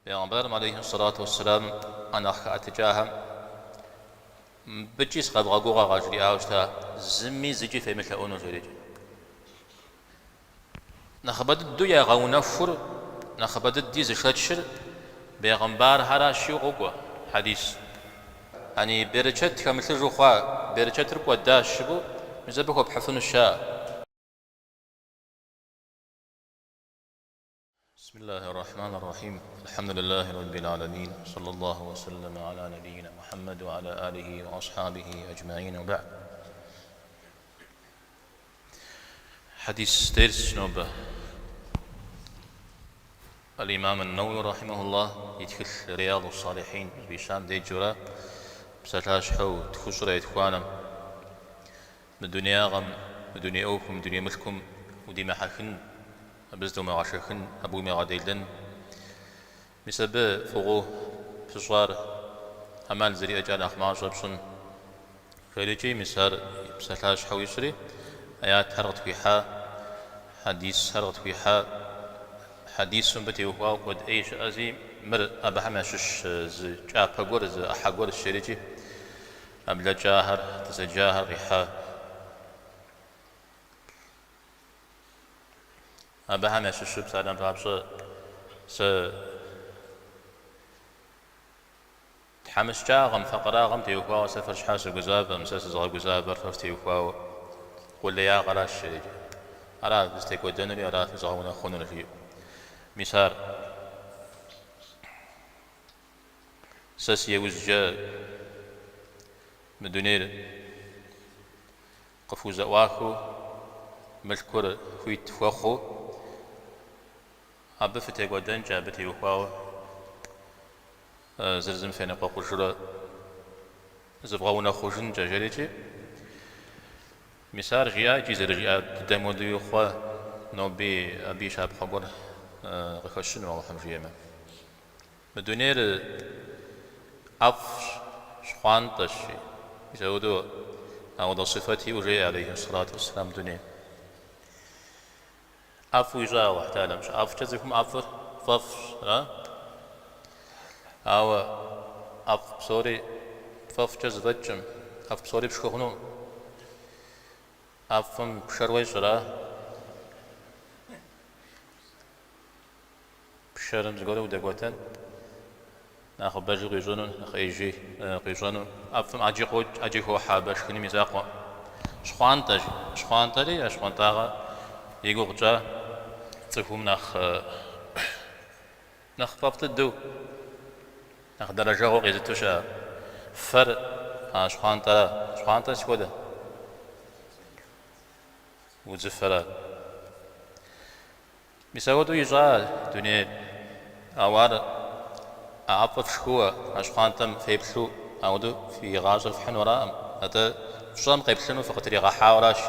Бегъымбарым алейхи сэлату уэсселам а нэхъ хэӏэтыкӏахэм мыбыкӏи сыкъэвгъэгугъэ къажриӏауэ щыта, зыми зыкӏи фемылъэӏуну жерикӏ. Нэхъыбэ дыдэу ягъэунэхур, нэхъыбэ дыди зышэчыр бегъымбархэращ жиӏэу къокӏуэ хьэдис. Яни берычэт хэмылъыжу хъуа, берычэтыр кӏуэдащ жыпӏэу, мис абы хуэпхьыфынущ жаӏэ. بسم الله الرحمن الرحيم الحمد لله رب العالمين صلى الله وسلم على نبينا محمد وعلى آله وأصحابه أجمعين وبعد حديث درس نوبة الإمام النووي رحمه الله и тхылъ رياض الصالحين зыфӏищам деджэурэ псалъащхьэу тхущӏрэ етхуанэм Мы дунеягъэм, мы дуней ӏуэхум, мы дуней мылъкум удимыхьэхын, абы зыдомыгъэшэхын, абы уимыгъэделэн. Мис абы фӏыгъуэу пыщӏар ӏэмал зэриӏэкӏэ нэхъ мащӏэ пщӏын. Жерикӏи, мис ар псалъащхьэу ищӏри, аятхэр къытхуихьа, хьэдисхэр къытхуихьа. Хьэдису мыбы теухуауэ куэд ӏей щыӏэзи, мыр абыхэм ящыщ зы кӏапэ гуэр, зы ӏыхьэ гуэрщ жерикӏи. А блэкӏахэр, дызэджахэр къихьа. Абыхэм ящыщу псалъэм папщӏэ сэ тхьэмыщкӏагъэм, факъырагъэм теухуауэ сэ фэр щхьа сыгузавэм, сэ сызыгъэгузавэр фэ фтеухуауэ къулеягъэращ жерикӏи. Ара фызытекӏуэдэнури, ара фызыгъэунэхъунур, жиӏэу. Мис ар. Сэ си еужькӏэ мы дунейр къыфхузэӏуахыу, мылъкур хуит фхуэхъуу, абы фытекӏуэдэнкӏэ, абы теухуауэ зыр зым феныкъуэкъужурэ зывгъэунэхъужынкӏэ, жерикӏи. Мис ар жиӏа икӏи зэрыжиӏа дыдэм хуэдэуи хъуа, ноби абы и щапхъэ гуэр къыхэщыну Алыхьым жиӏэмэ. Мы дунейр ӏэфӏщ, щхъуантӏэщ, мис ауэдэу ауэдэ сыфэт иӏэу жеӏэ алейхи сэлату уэсселам дунейм. ӏэфӏу ищӏа Алыхь Тэхьэлам. Щыӏэфӏкӏэ цӏыхум ӏэфӏыр фӏэфӏщ, ара? Ауэ ӏэфӏ псори пфӏэфӏкӏэ зэфӏэкӏкъым, ӏэфӏ псори пшхы хъунукъым. ӏэфӏым пшэр уещӏ, ара? Пшэрым зыгуэру удэкӏуэтэн, нэхъыбэжи къуищӏэну, нэхъ ӏеижи къуищӏэну. ӏэфӏым ӏэджи къокӏ, ӏэджи хохьэ абы шхыным и закъуэ. Щхъуантӏэщ. Щхъуантӏэри а щхъуантӏагъэ и гугъу тщӏа цӏыхум нэхъ нэхъ фӏэфӏ дыдэу, нэхъ дэрэжэгъуэ къезыту щыӏэ фэр а щхъуантӏэра. Щхъуантӏэр сыт хуэдэ? Удзыфэра. Мис ауэдэу ищӏа дунейр, ауэ ар а ӏэфӏыр фшхыуэ, а щхъуантӏэм феплъу ауэдэу фи гъащӏэр фхьыну аракъым, атӏэ фщӏэм къеплъыну фыкъытригъэхьауэ аращ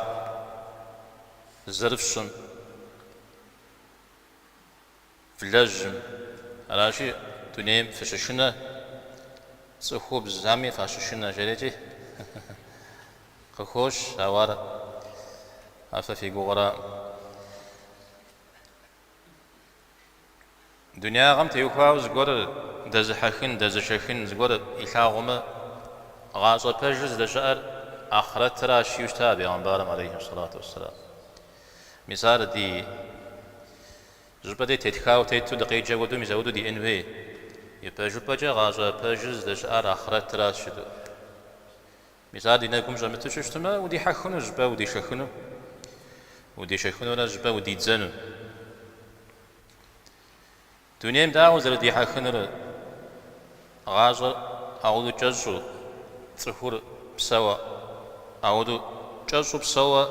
зэрыфщӏым, влэжьым. Аращи, дунейм фыщышынэ, цӏыхубзхэми фащышынэ жерикӏи къыхощ, ауэ ар а фэ фи гугъэракъым. Дунеягъэм теухуауэ зыгуэр дэзыхьэхын, дэзышэхын зыгуэр илъагъумэ, гъащӏэ пэжыр здэщыӏэр ахърэтыращ жиӏэу щыта бегъымбарым алейхи сэлату уэсселам. Мис ар ди щӏыпӏэ дей тетхауэ тету дыкъеджэ хуэдэу мис ауэдэу диӏэн хуей. Ипэжыпӏэкӏэ гъащӏэ пэжыр здэщыӏэр ахърэтыращ жытӏэу. Мис ар ди нэгум щӏэмыту щытмэ, удихьэхыну щӏыпӏэ удишэхыну, удишэхынурэ щӏыпӏэ удидзэну. Дунейм дауэ узэрыдихьэхынур гъащӏэр ауэдэу кӏэщӏу, цӏыхур псэуэ, ауэдэу кӏэщӏу псэуэ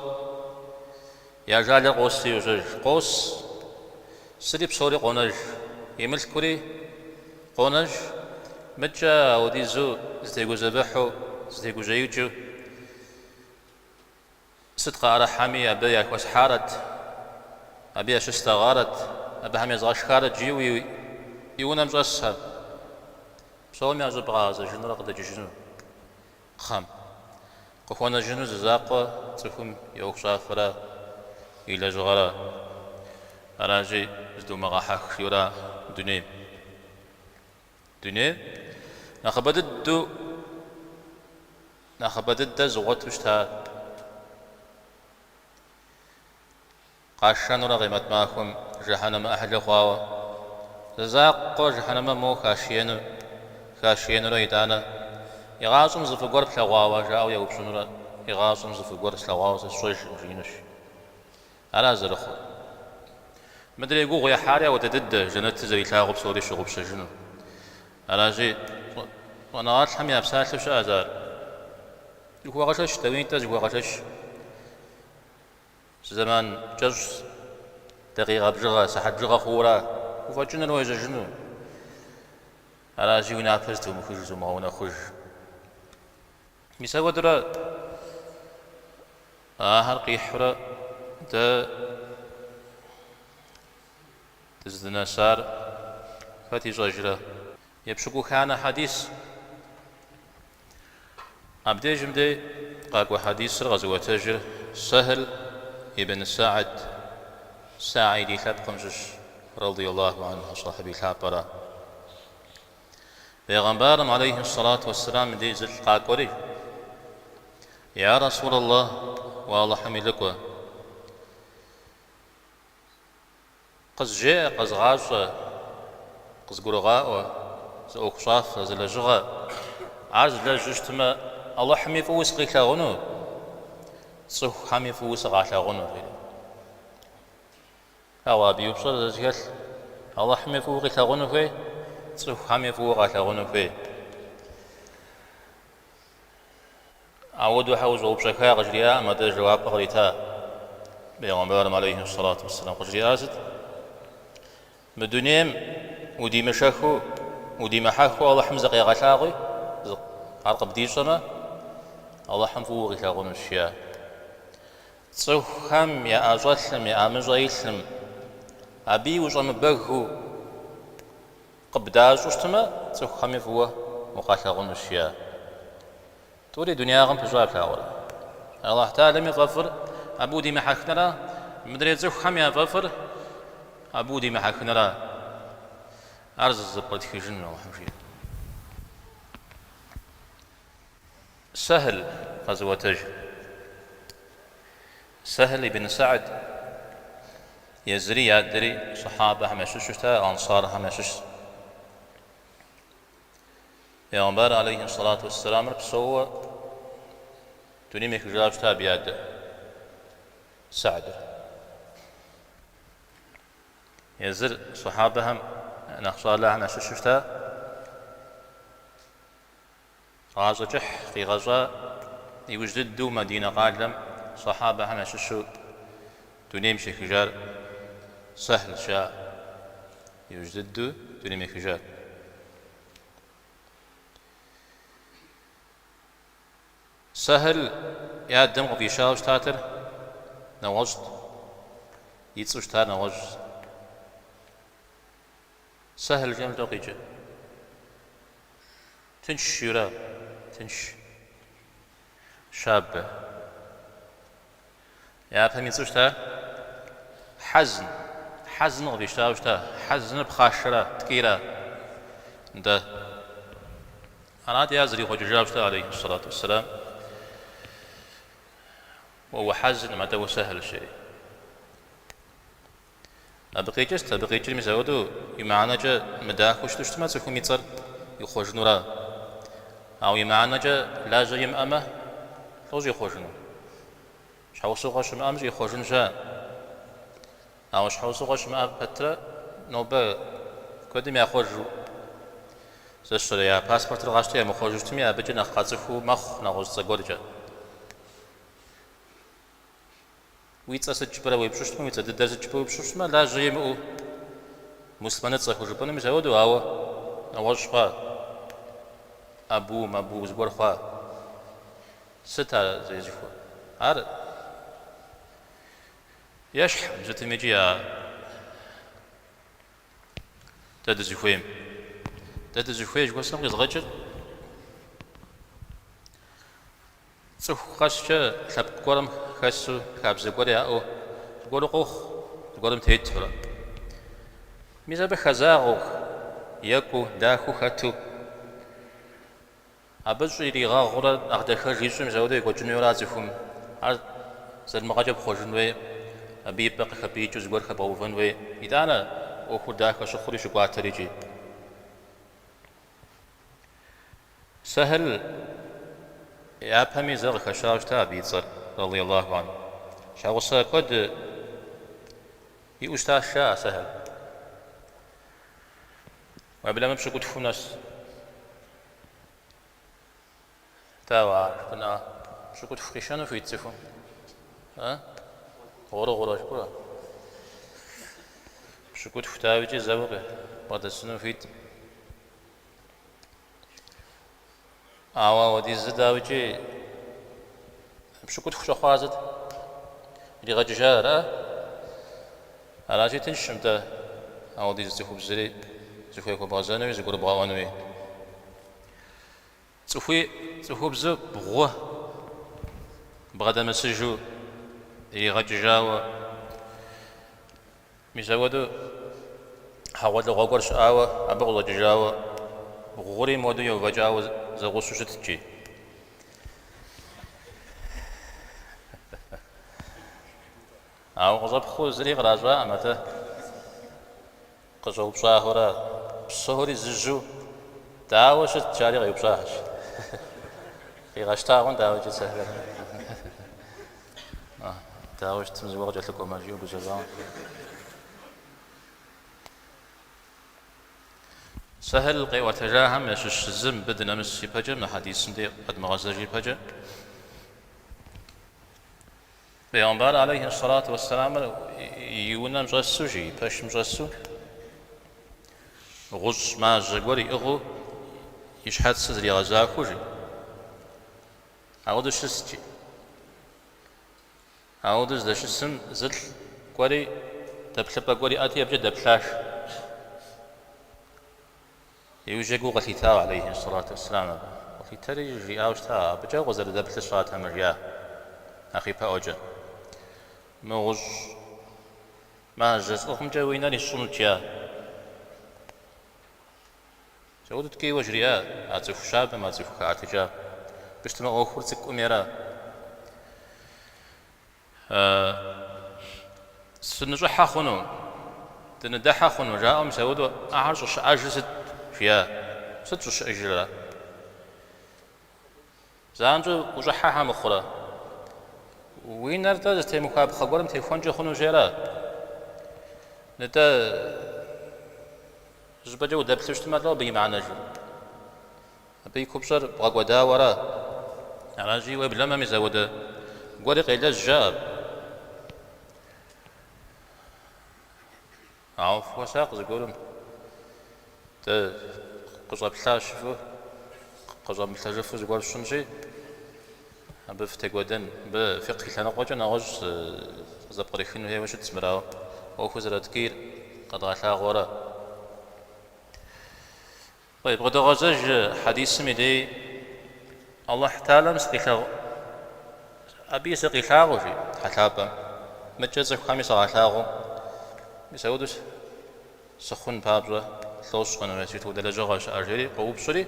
и ажалыр къосри йожьэж. Къос, сыри псори къонэж, и мылъкури къонэж, мыдкӏэ ауэдизу зытегузэвыхьу, зытегужьеикӏыу, сыт къаӏэрыхьэми абы яхуэсхьарэт, абы ящыстӏэгъарэт, абыхэм езгъэшхарэт жиӏэу и унэм щӏэсхэр псоми я щӏыб къагъэзэжынурэ къыдэкӏыжыну. Кхъэм. Къыхуэнэжыну зы закъуэ цӏыхум и ӏуэхущӏафэра, и лэжьыгъэра. Аращи, зыдумыгъэхьэх жиӏэура дунейм. Дунейм нэхъыбэ дыдэу, нэхъыбэ дыдэ зыгъуэту щыта къашэнурэ къемэт махуэм жыхьэнэмэ ӏыхьлы хъуауэ, зэ закъуэ жыхьэнэмэм моуэ хашиену, хашиенурэ итӏанэ, игъащӏэм зы фӏы гуэр плъэгъуауэ жаӏэу еупщӏынурэ, игъащӏэм зы фӏы гуэр слъэгъуауэ сэ сщӏэжкъым, жиӏэнущ. Ара зэрыхъур? Мыдрей гугъу ехьари ауэдэ дыдэ, жэнэтыр зэрилъагъуу псори щыгъупщэжыну. Аращи, щӏэныгъэлӏхэм я псалъэу щыӏэщ ар. Зыхуэгъэшэч, дауи-тӏэ зыхуэгъэшэч. Зы зэман кӏэщӏ, дакъикъэ бжыгъэ, сыхьэт бжыгъэ хъуура, уфӏэкӏынурэ уежьэжыну. Аращи, уи напэр зытумыхыж, зумыгъэунэхъуж. Мис апхуэдэурэ ахэр къихьурэ дэ дыздынэсар хэт ищӏэжрэ? Епщыкӏуханэ хьэдис. Абдежым дей къакӏуэ хьэдисыр къэзыӏуэтэжыр Сэхл ибн Са'д, Са'иди лъэпкъым щыщ, радиаллаху анху, сахьаби лъапӏэра. Бегъымбарым алейхи сэлату уэсселам и дей зылӏ къакӏуэри, Я Расул Аллах, уэ Алыхьым и лӏыкӏуэ, къызжеӏэ, къэзгъащӏэ, къызгурыгъаӏуэ, зы ӏуэхущӏафэ, зы лэжьыгъэ, ар злэжьу щытмэ, Алыхьми фӏыуэ сыкъилъагъуну, цӏыхухэми фӏыуэ сыкъалъагъуну, жери. Ауэ абы и упщӏэр зэрызэхэлъ, Алыхьми фӏыуэ къилъагъуну хуей, цӏыхухэми фӏыуэ къалъагъуну хуей. Ауэдэу щхьэ ущӏэупщӏэха къыжриӏакъым, атӏэ жэуапыр кърита Бегъымбарым алейхи сэлату уэсселам. Къыжриӏар сыт? Мы дунейм удимышэхыу, удимыхьэхыу Алыхьым зыкъегъэлъагъуи, ар къыбдищӏэмэ, Алыхьым фӏыуэ укъилъагъунущ, жиӏа. Цӏыхухэм яӏэщӏэлъым, я ӏэмыщӏэ илъым, абыи ущӏэмыбэгыу къыбдащӏэу щытмэ, цӏыхухэми фӏыуэ укъалъагъунущ, жиӏа. Тӏури дунеягъэм пыщӏа плъагъурэ? Алыхь Тэхьэлэми фӏэфӏыр абы удимыхьэхыныра? Мыдрей цӏыхухэм я фӏэфӏыр абы удимыхьэхыныра? Ар зэпкърытхыжын Алыхьым жиӏэ. Сэхл къэзыӏуэтэж. Сэхл ибн Са'д езыри и адэри сахьабэхэм ящыщу щыта, ансархэм ящыщщ. Пейгъэмбар алейхи сэлату уэсселамыр псэууэ дунейм ехыжауэ щыта абы и адэ Са'дыр. Езыр сахьабэхэм нэхъ щӏалэхэм ящыщу щыта. Гъащӏэ кӏыхь къигъэщӏа иужь дыдэу Мадинэ къалэм сахьабэхэм ящыщу дунейм щехыжар Сэхьлщ, жаӏэ. Иужь дыдэу дунейм ехыжар. Сэхьл и адэм къыфӏищауэ щытатэр нэгъуэщӏт, и цӏэу щытар нэгъуэщӏт. Сэхьл жиӏэм лӏо къикӏыр. Тынш жиӏэра, тынш. Щабэ. Япэм и цӏэу щыта Хьэзн. Хьэзн къыфӏищауэ щыта. Хьэзныр пхъашэра, ткӏийра? Нтӏэ. Арати, ар зэрихъуэкӏыжауэ щыта, алейхи сэлату уэсселам. Уэ у-Хьэзнкъым, атӏэ у-Сэхьлщ, жери. Абы къикӏыр сыт? Абы къикӏыр мис апхуэдэу и мыхьэнэкӏэ мыдахэу щыту щытмэ, цӏыхум и цӏэр ихъуэжынура? Ауэ и мыхьэнэкӏэ лажьэ имыӏэмэ, лӏо щӏихъуэжыну? Щхьэусыгъуэ щымыӏэм щӏихъуэжын щыӏэ. Ауэ щхьэусыгъуэ щымыӏэ пэтрэ нобэ куэдым яхъуэжу зэщэрэ я паспортыр къащтэу ямыхъуэжу щытми, абыкӏэ нэхъ къацӏыхуу мэхъу нэгъуэщӏ цӏэ гуэркӏэ. Уи цӏэ сыт жыпӏэрэ уеупщӏу щытмэ, уи цӏэ дыдэр сыт жыпӏэу уеупщӏу щытмэ, лажьэ имыӏэу муслъымэныцӏэ хужыпӏэну мис апхуэдэу, ауэ нэгъуэщӏ хъуа, Абу, Мабу зыгуэр хъуа. Сыт ар зезыхуэр? Ар ещхькъым сытым икӏи а дэ дызыхуейм. Дэ дызыхуей жыхуэсӏэм къизгъэкӏыр Цӏыху къэскӏэ лъэпкъ гуэрым хэсу, хабзэ гуэр яӏэу зыгуэру къохъу, зыгуэрым тетурэ. Мис абы хэзагъэу. екӏуу, дахэу хэту. Абы щӏригъэгъурэ нэхъ дахэж ищӏу мис апхуэдэу екӏуэкӏын хуейуэ ара цӏыхум. Ар залмыгъэкӏэ пхъуэжын хуей, абы и пӏэ къыхэпӏиикӏыу зыгуэр хэбгъэувэн хуей. Итӏанэ ӏуэхур дахэ щыхъури щыкӏуатэр икӏи. Сэхьл япэми зэ къыхэщауэ щыта абы и цӏэр, радиаллаху анху. Щхьэгъусэ куэд иӏэу щытащ, жаӏэ Сэхьл. Уеблэмэ пщыкӏутхум нэс. Дауэ ар жыпӏэнуӏэ? Пщыкӏутху къишэну хуит цӏыхум? А? Гъурыгъурэ жыпӏэрэ? Пщыкӏутху дауикӏи зэуэ бгъэдэсыну хуиткъым. Ауэ ауэдизыр дауикӏи пщыкӏутху щӏэхъуар сыт? Иригъэкӏыжар ара? Аращи, тыншкъым тӏэ ауэдиз цӏыхубзри зыхуей хуэбгъэзэнуи зыгурыбгъэӏуэнуи. Цӏыхуи цӏыхубзу бгъу бгъэдэмысыжу иригъэкӏыжауэ, мис апхуэдэу хьэгъуэлӏыгъуэ гуэр щыӏауэ, абы къыщӏэкӏыжауэ, бгъури мыуэдэу еувэкӏауэ зэгъусэу щытт жи. Ауэ къыщӏэпхъуэу зыри къращӏакъым, атӏэ къыщӏэупщӏахэурэ псори зыжьу дауэ щыт, жари къеупщӏахэщ. Къигъэщта хъун дауикӏи Сэхьлыр. Дауэ щытым зыгуэр къыкӏэлъыкӏуэмэ, жиӏэу гузэвауэ. Сэхьл къиӏуэтэжахэм ящыщ зы мыбы дынэмыс ипэкӏэ, мы хьэдисым дей къэдмыгъэзэж ипэкӏэ. Бегъымбар алейхи сэлату уэсэламыр и унэм щӏэсу, жи, и пэшым щӏэсу, гъущӏ мажьэ гуэр иӏыгъыу и щхьэцыр зригъэзахуэу, жи. Ауэдэу щыст, жи. Ауэдэу здэщысым зылӏ кӏуэри, дэплъыпӏэ гуэр иӏэти, абыкӏэ дэплъаш. Иужькӏэ гу къылъитауэ, алейхи сэлату уэсселам, абы. Къылъитэри жиӏауэ щыта, абыкӏэ укъызэрыдэплъыр сщӏатэмэ, жиӏа, нэхъ ипэӏуэкӏэ. Мы гъущӏ мажьэ сӏыгъымкӏэ уи нэр исщӏынут, жиӏа. Мис апхуэдэу ткӏийуэ жриӏа а цӏыху щабэм, а цӏыху хэӏэтыкӏам. Абы щытмэ ӏуэхур цӏыкӏум ера. Сыныщӏыхьэ хъуну, дыныдыхьэ хъуну, жаӏэу мис апхуэдэу ахэр щӏыщыӏэжыр сыт, жиӏа. Сыт щӏыщыӏэжыр ара? Занщӏэу ущӏыхьэ щхьэ мыхъурэ? Уи нэр-тӏэ зытемыхуапхъэ гуэрым техуэнкӏэ хъунущи ара? Нтӏэ, зыщӏыпӏэкӏэ удэплъу щытмэ, лӏо абы и мыхьэнэжыр? Абы и купщӏэр бгъэкӏуэдауэ ара? Аращи, уеблэмэ, мис апхуэдэ гуэри къелэжь жаӏэ. Ауэ фыхуэсакъ зыгуэрым дэ къыщӏэплъащ жыфӏэу, къыщӏэмыплъэжыфу зыгуэр фщӏынщи, абы фытекӏуэдэн. Абы фикъх и лъэныкъуэкӏэ нэгъуэщӏ къызэпкърихын хуейуэ щытщ мыр, ауэ ӏуэхур зэрыткӏийр къэдгъэлъагъуэу ара? Тӏэйб, къыдогъэзэж хьэдисым и дей, Алыхь Тэхьэлам сыкъилъагъу, абыи сыкъилъагъуу, жи Тхьэ лъапӏэм, мыдкӏэ цӏыхухэми сыкъалъагъуу, мис апхуэдэу сыхъун папщӏэ лӏо сщӏэн хуей, сыт хуэдэ лэжьыгъэ щыӏэ, жери къоупщӏри,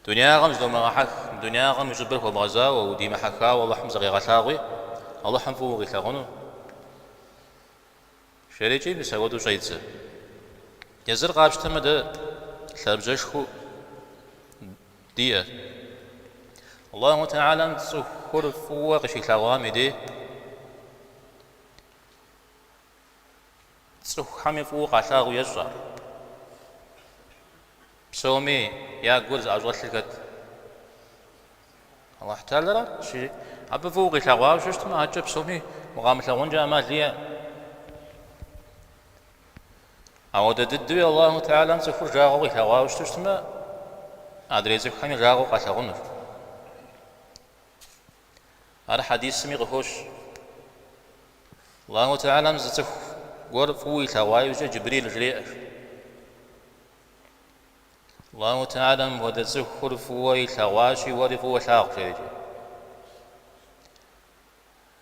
дунеягъэм зыдомыгъэхьэх, дунеягъэм уи щӏыбыр хуэбгъэзауэ, удимыхьэхауэ Алыхьым зыкъегъэлъагъуи, Алыхьым фӏыуэ укъилъагъуну. Жерикӏи мис апхуэдэу щӏедзэ. Езыр къапщтэмэ, дэ лъабжьэшхуэу диӏэ. Аллаху Тэхьэлам цӏыхур фӏыуэ къыщилъэгъуам и дей цӏыхухэми фӏыуэ къалъагъуу ещӏ ар. Псоми я гур зыӏэщӏэлъыр хэт? Алыхь Тэхьэларащи, абы фӏыуэ укъилъэгъуауэ щытмэ, адэкӏэ псоми укъамылъэгъункӏэ ӏэмал иӏэкъым. Ауэдэ дыдэуи Аллаху Тэхьэлам цӏыхур жагъуэу къилъэгъуауэ щыту щытмэ, адрей цӏыхухэми жагъуэу къалъэгъунущ. Ар хьэдисми къыхощ. Аллаху Тэхьэлам зы цӏыху гуэр фӏыуэ илъэгъуа иужькӏэ Джибрил жреӏэ. Аллаху Тэхьэлам мыпхуэдэ цӏыхур фӏыуэ илъэгъуащи, уэри фӏыуэ лъагъу, жерикӏи.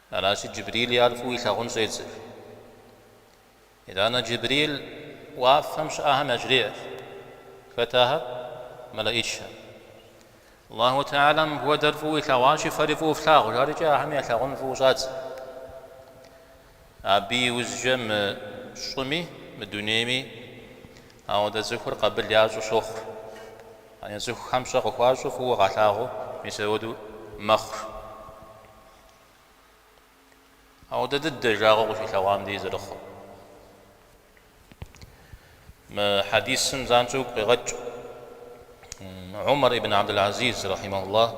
Аращи, Джибрили ар фӏыуэ илъагъун щӏедзэ. Итӏанэ Джибрил уафэм щыӏэхэм яжреӏэ. Хэт ахэр? Мэлэӏичхэм. Аллаху Тэхьэлам мыпхуэдэр фӏыуэ илъэгъуащи, фэри фӏыуэ флъагъу, жарикӏэ ахэми ялъагъун фӏыуэ щӏадзэ. Абы иужькӏэ мы щӏыми, мы дунейми ауэдэ цӏыхур къабыл ящӏу щохъур. Яни цӏыхухэм пщӏэ къыхуащӏу фӏыуэ къалъагъуу мис ауэдэу мэхъур. Ауэдэ дыдэ жагъуэ къыщилъэгъуам дей зэрыхъур. Мы хьэдисым занщӏэу уигу къегъэкӏ Умар ибн Абдул-Азиз, рахьимахуллах,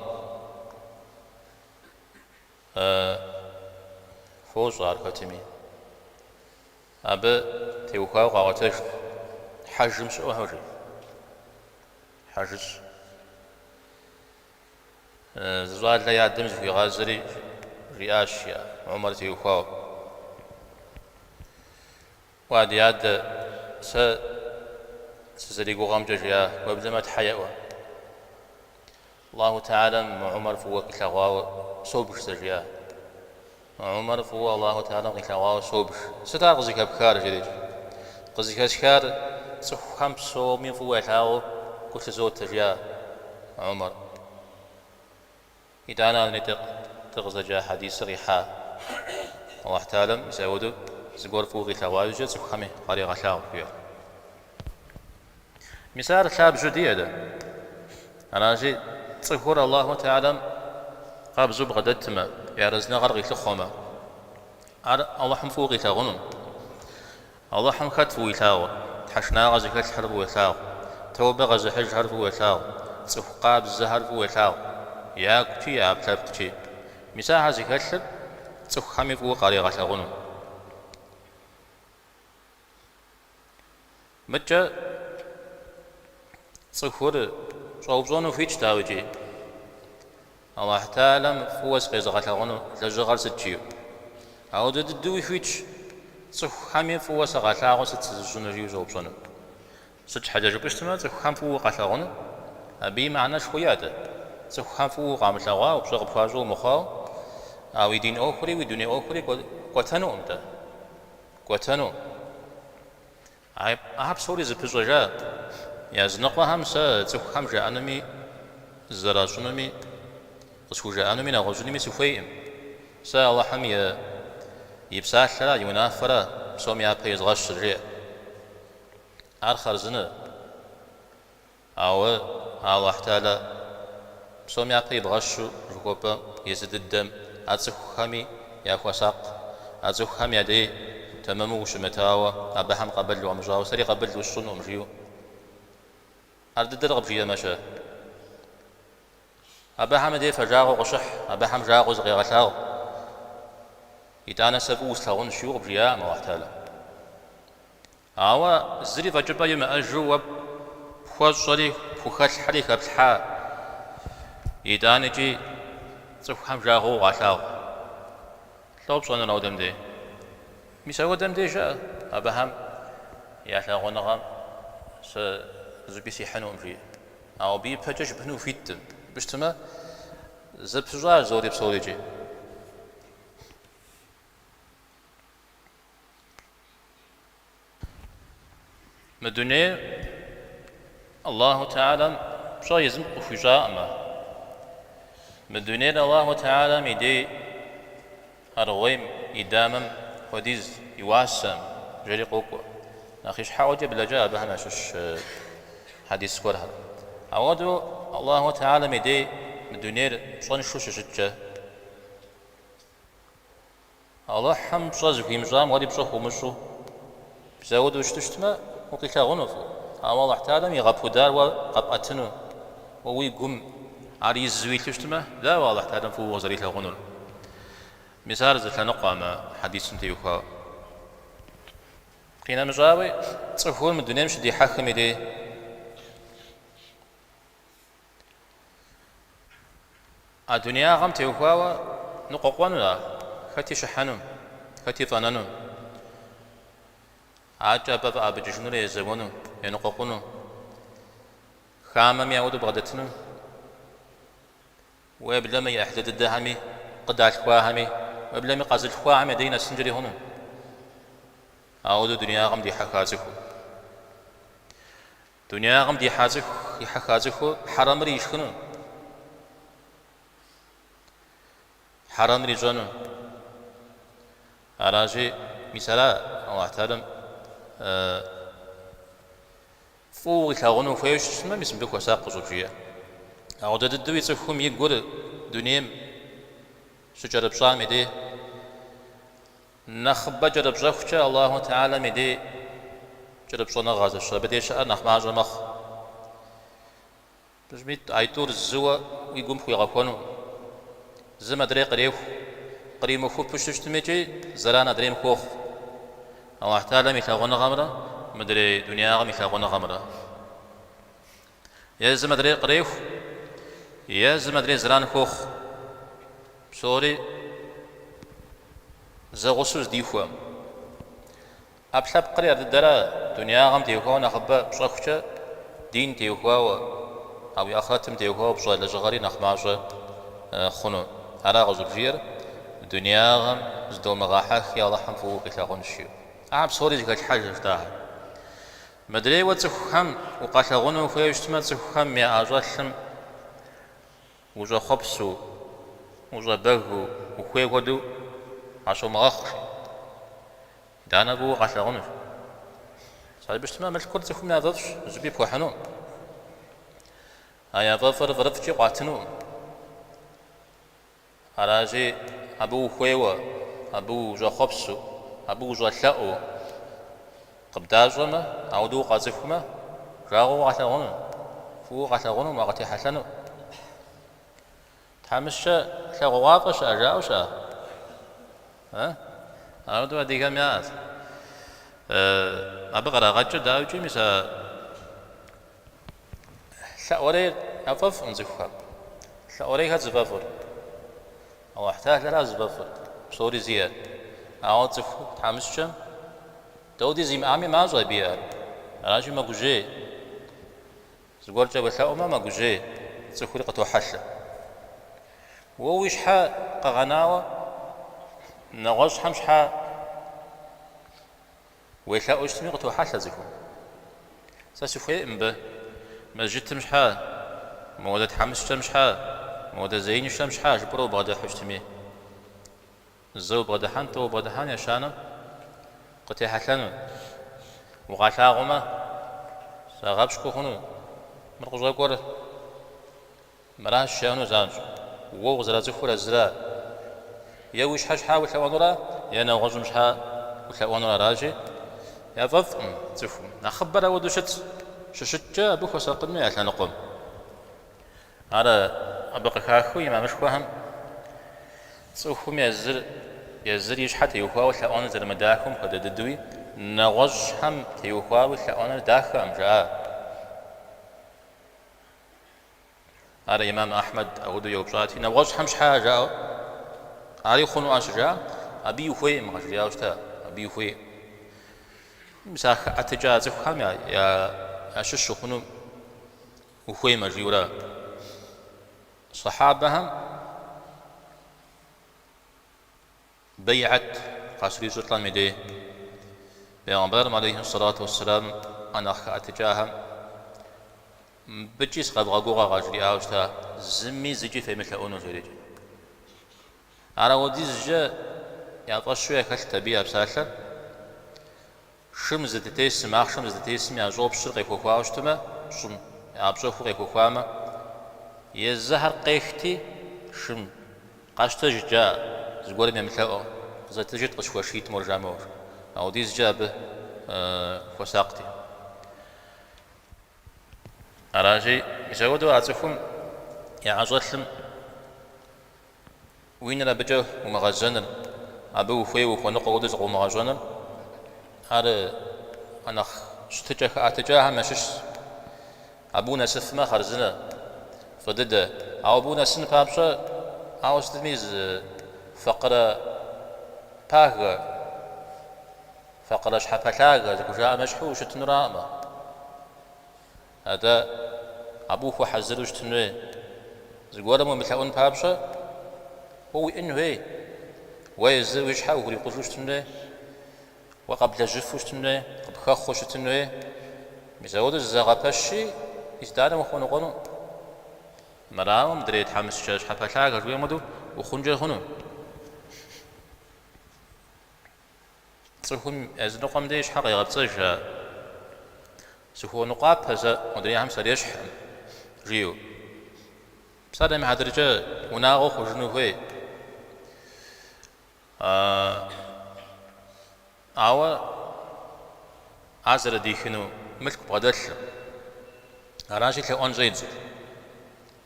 фощӏэ ар хэтми. Абы теухуауэ къаӏуэтэж хьэжым щыӏэу жи. Хьэжыщӏ. Зы щӏалэ и адэм зыхуигъазэри жиӏащ Умар теухуауэ. Уа, ди адэ, сэ сызэригугъэмкӏэ, жиӏа, уеблэмэ Тхьэ еӏуэ. Аллаху Тэхьэлам мы Умар фӏыуэ къилъэгъуауэ собж сэ, жиӏа. Мы Умар фӏыуэ Аллаху Тэхьэлам къилъэгъуауэ собж. Сыт ар къызыхэпхар, жери. Къызыхэсхар цӏыхухэм псоми фӏыуэ ялъагъуу гу лъызотэ, жиӏа Умар. Итӏанэ ар нетӏэ дыкъызэджа хьэдисыр къихьа. Аллахь Тэхьэлам мис апхуэдэу зыгуэр фӏыуэ къилъэгъуа иужькӏэ цӏыхухэми къарегъэлъагъу, жиӏэр. Мис ар лъабжьэу диӏэ дэ. Аращи, цӏыхур Аллаху Тэхьэлам къабзэу бгъэдэтмэ, и арэзыныгъэр къилъыхъуэмэ, ар Аллахьым фӏыуэ къилъагъуну. Алыхьым хэт фӏыуэ илъагъур? Тхьэшынагъэ зыхэлъхэр фӏыуэ елъагъу, тэубэ къэзыхьыжхэр фӏыуэ елъагъу, цӏыху къабзэхэр фӏыуэ елъагъу, ягукӏи я ӏэпкълъэпкъкӏи. Мис ахэр зыхэлъыр цӏыхухэми фӏыуэ къаригъэлъагъуну. Мыдкӏэ цӏыхур щӏэупщӏэну хуитщ, дауикӏи. Алыхь Тэхьэлам фӏыуэ сыкъезыгъэлъагъуну лэжьыгъэр сыт жиӏэу. Ауэдэ дыдэуи хуитщ, цӏыхухэми фӏыуэ сыкъалъагъуу сыт сызыщӏынур жиӏэу щӏэупщӏэну. Сыт щхьэкӏэ жыпӏэу щытмэ, цӏыхухэм фӏыуэ укъалъагъуну, абыи мыхьэнэшхуэ иӏэ-тӏэ. Цӏыхухэм фӏыуэ укъамылъэгъуауэ, пщӏэ къыпхуащӏу умыхъуауэ, а уи дин ӏуэхури уи дуней ӏуэхури кӏуэтэнукъым-тӏэ. Кӏуэтэнукъым. Ахэр псори зэпыщӏэжа. Языныкъуэхэм сэ цӏыхухэм жаӏэнуми, зэращӏынуми, къысхужаӏэнуми, нэгъуэщӏынуми сыхуейкъым. Сэ Алыхьым и псалъэра, и унафэра псом япэ изгъэщыр, жеӏэ. Ар хъарзынэ. Ауэ Алыхь Тэхьэлэ псом япэ ибгъэщу жыхуэпӏэ езы дыдэм а цӏыхухэми яхуэсакъ, а цӏыхухэм я дей тэмэму ущымытауэ, абыхэм къабыл уамыщӏауэ, сэри къабыл усщӏынукъым жиӏэу. Ар дыдэр къыбжиӏэмэ-щэ? Абыхэм я дей фэжагъуэ къыщыхь, абыхэм жагъуэ зыкъегъэлъагъу. Итӏанэ сэ фӏыуэ услъагъунщ жиӏэу къыбжиӏакъым Алыхь Тэхьэлэ. Ауэ зыри фӏэкӏыпӏэ имыӏэжу уэ пхуэщӏэри, пхухэлъхьэри хэплъхьа, итӏанэкӏи цӏыхухэм жагъуэу укъалъагъу. Лӏо пщӏэнур ауэдэм дей? Мис ауэдэм дей жыӏэ, абыхэм я лъагъуныгъэм сэ зыщӏыпӏи сихьынукъым, жиӏэ. Ауэ абы ипэкӏэ жыпӏэну ухуиткъым. Жыпӏэу щытмэ, зэпыщӏащ зори псорикӏи. Мы дунейр Аллаху Тэхьэлам пщӏэ езым къыхуищӏакъымэ. Мы дунейр Аллаху Тэхьэлам и дей аргъуейм и дамэм хуэдиз и уасэм жери къокӏуэ. Нэхъ ищхьэӏуэкӏэ блэкӏа абыхэм ящыщ хьэдис гуэрхэр. Ауэдэу Аллаху Тэхьэлам и дей мы дунейр пщӏэншэу щыщыткӏэ, Алыхьым пщӏэ зыхуимыщӏам уэри пщӏэ хуумыщӏу мис ауэдэу щыту щытмэ, укъилъагъуну фӏыуэ. Ауэ Алыхь Тэхьэлам игъэпудар уэ къэпӏэтыну, уэ уи гум ар изу илъу щытмэ, дауэ Алыхь Тэхьэлам фӏыуэ укъызэрилъагъунур? Мис ар зы лъэныкъуэ мы хьэдисым теухуауэ. Къинэмыщӏауи, цӏыхур мы дунейм щыдихьэхым и дей. А дунеягъэм теухуауэ ныкъуэкъуэну ар, хэти щыхьэну, хэти фӏэнэну, акӏэ абы фӏэӏэбыкӏыжынурэ езэуэну, еныкъуэкъуну, хамэми ауэдэу бгъэдэтыну, уеблэмэ и ӏыхьлы дыдэхэми, къыдалъхуахэми, уеблэми къэзылъхуахэм я дей нэсынкӏэри хъуну. Ауэдэу дунеягъэм дихьэха цӏыхур. Дунеягъэм дихьа цӏыху, дихьэха цӏыхур хьэрэмри ишхыну, хьэрэмри ищӏэну. Аращи, мис ара Аллахь Тэхьэлам фӏыуэ укъилъагъуну ухуейуэ щытмэ, мис мыбы хуэсакъ къыщӏыбжиӏэр. Ауэдэ дыдэуи цӏыхум и гур дунейм щыкӏэрыпщӏам и дей, Нэхъыбэ кӏэрыпщӏэхукӏэ Аллаху Тэхьэлам и дей кӏэрыпщӏэныгъэ зыщ, абы дей щыӏэр нэхъ мащӏэ мэхъу. Аитӏур зыуэ уи гум пхуигъэхуэну, зым адрей къреху, къримыхупу щытми икӏи зэран адрейм хуохъу. Аллахь Тэхьэлам и лъагъуныгъэмрэ мыдрей дунеягъэм и лъагъуныгъэмрэ. Е зым адрей къреху, е зым адрей зэран хуохъу. Псори зэгъусэу здихуэм. Ӏэпкълъэпкъри ардыдэра, дунеягъэм теухуауэ нэхъыбэ пщӏэхукӏэ, дин теухуауэ, а уи ахърэтым теухуауэ пщӏэ лэжьыгъэри нэхъ мащӏэ хъуну. Ара къыщӏыбжиӏэр, дунеягъэм зыдомыгъэхьэхи Алыхьым фӏыуэ укъилъагъунщ, жиӏэу. Ахэр псори зыхэлъхьэжырт ахэр. Мыдрейуэ цӏыхухэм укъалъагъуну ухуейуэ щытмэ, цӏыхухэм яӏэщӏэлъым ущӏэхъуэпсу, ущӏэбэгыу, ухуей хуэдэу къащомыгъэхъу, жи. Итӏанэ фӏыуэ укъалъагъунущ. Жыпӏэу щытмэ, мылъкур цӏыхум яфӏэфӏщ, зыщӏыпӏи пхуэхьынукъым. А яфӏэфӏыр фӏырыфӏкӏи къуатынукъым. Аращи, абы ухуейуэ, абы ущӏэхъуэпсу, абы ущӏэлъэӏуу къыбдащӏэмэ, ауэдэу укъацӏыхумэ, жагъуэу укъалъагъуну, фӏыуэ укъалъагъуну, уакъытехьэлъэну. Тхьэмыщкӏэ лъагъугъуафӏэ щыӏэ, жаӏэу щыӏэ? А? Ауэдэу адыгэм яӏэт. Абы кърагъэкӏыр, дауикӏи, мис а Лъэӏуэрейр яфӏэфӏкъым цӏыхухэм. Лъэӏуэрей хэт зыфӏэфӏыр? Алыхь Тэхьэлара зыфӏэфӏыр, псори зиӏэр. Ауэ цӏыху тхьэмыщкӏэм дауэди зимыӏами мащӏэ абы иӏэр. Аращи мэгужьей. Зыгуэркӏэ уелъэӏумэ мэгужьей, цӏыхури къытохьэлъэ. Уэ уи щхьэ къэгъэнауэ нэгъуэщӏхэм щхьэ Уелъэӏуу щытми къытохьэлъэ цӏыхум. Сэ сыхуейкъым мыбы мэжджытым щхьэ, моуэдэ тхьэмыщкӏэм щхьэ, моуэдэ зеиншэм щхьэ жыпӏэрэ убгъэдыхьу щытми. Зэ убгъэдыхьэн, тӏэу убгъэдыхьэн, ещанэм къытехьэлъэну. Укъалъагъумэ, загъэпщкӏу хъуну. Мыр къыщӏэкӏуэр Мыращ жаӏэну занщӏэу. Уэ укъызэрацӏыхур а зыра? Е уи щхьэ щхьа улъэӏуэнура, е нэгъуэщӏым щхьа улъэӏуэнур аращи, яфӏэфӏкъым цӏыхум. Нэхъыбэр ауэдэу щытщ. Щыщыткӏэ абы хуэсакъын хуей а лъэныкъуэм. Ар абы къыхахыу имамышхуэхэм цӏыхум езыр езыр и щхьэ теухуауэ лъэӏуэныр зэрымыдахэм хуэдэ дыдэуи, нэгъуэщӏхэм теухуауи лъэӏуэныр дахэкъым, жаӏа. Ар имам Ахьмэд ауэдэу еупщӏати, нэгъуэщӏхэм щхьа жаӏэу, ари хъунуӏэ щыжаӏэм, абыи ухуейкъым къажриӏауэ щыта, абыи ухуейкъым. Мис а хэӏэтыкӏа цӏыхухэм ящыщ ухъуну ухуеймэ, жиӏэурэ. Сэхьабэхэм Бейгьэт къащрищӏылӏэм и дей Бегъымбарым алейхи сэлату уэсселам а нэхъ хэӏэтыкӏахэм мыбыкӏи сыкъэвгъэгугъэ къажриӏауэ щыта, зыми зыкӏи фемылъэӏуну жерикӏ. Ар ауэдизкӏэ я фӏэщу яхэлът абы я псалъэр. Шым зыдытесым, ахъшэм зыдытесым я щӏопщыр къехуэхуауэ щытмэ, щӏым ӏэпщӏэхуу къехуэхуамэ, езыхэр къехти, шым къащтэжыт жаӏэ, зыгуэрым емылъэӏуу, къызэтыжыт, къысхуэшиит мор жамыӏэу. Ауэдизкӏэ абы хуэсакъти. Аращи, мис апхуэдэу а цӏыхум яӏэщӏэлъым Уи нэр абыкӏэ умыгъэзэныр, абы ухуейуэ ухуэныкъуэ хуэдэу зыкъыумыгъэщӏэныр, ар а нэхъ щытыкӏэ хэӏэтыкӏахэм ящыщщ. Абы унэсыфмэ, хъарзынэ, фӏы дыдэ. Ауэ абы унэсын папщӏэ, ауэ сытми зы факъырэ пагэ, факъырэ щхьэпэлъагэ зыхужаӏэм ещхьу ущытынуракъымэ. Атӏэ, абы ухуэхьэзыру щытын хуей. Зыгуэрым уемылъэӏун папщӏэ, уэ уиӏэн хуей. Уэ езыр уи щхьэ ухурикъужу щытын хуей. Уэ къэблэжьыфу щытын хуей, къыпхэхъуэу щытын хуей. Мис ауэдэу зызэгъэпэщи, мис итӏанэ ухуэныкъуэну. Мырауэ мыдрей тхьэмыщкӏэ щхьэпэлъагэ жыхуиӏэм хуэдэу ухъункӏэ хъуну. Цӏыхум языныкъуэм деж и щхьэ къегъэпцӏэж а сыхуэныкъуапэ сэ модрейхэм сарещхькъым, жиӏэу. Псалъэм и хьэтыркӏэ унагъуэ хъужыну хуей. Ауэ ар зэрыдихыну мылъку бгъэдэлъым, аращи лъэӏуэн щӏедзэ.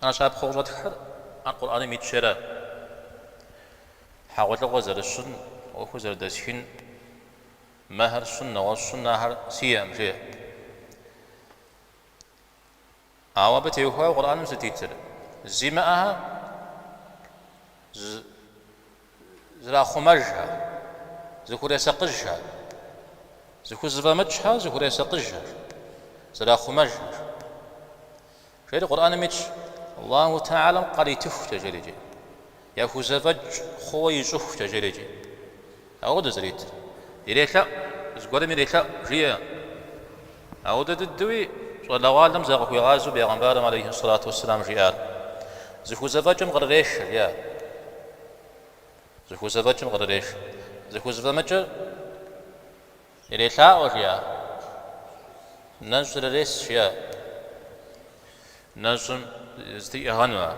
Ар щапхъэу къыщӏэтхьыр ар Къурӏэным итщи ара. Хьэгъуэлӏыгъуэ зэрысщӏын, ӏуэхур зэрыдэсхын, мэхьэр сщӏын, нэгъуэщӏ сщӏын, ахэр сиӏэкъым, жеӏэ. Ауэ абы теухуауэ Къурӏэным сыт итыр? Зимыӏэхэр зрахъумэжхэр, зыхуресакъыжхэр, зыхузэфӏэмыкӏхэр зыхуресакъыжхэр, зрахъумэжхэр. Жери Къурӏэным итщ, Аллаху Тэхьэлам къаритыхукӏэ, жери икӏи, яхузэфӏэкӏ хъууэ ищӏыхукӏэ, жери икӏи. Ауэдэ зэритыр. Ирелъэӏу, зыгуэрым ирелъэӏу, жиӏэ. Ауэдэ дыдэуи щӏалэгъуалэм закъыхуигъазэу бегъымбарым алейхи сэлату уэсселам жиӏар. Зыхузэфӏэкӏым кърырешэ, жиӏа. Зыхузэфӏэкӏым кърырешэ. Зыхузэфӏэмыкӏыр Ирелъаӏуэ, жиӏа. Нэщӏ ирырес, жиӏа. Нэщӏым зытриӏыгъэну ар.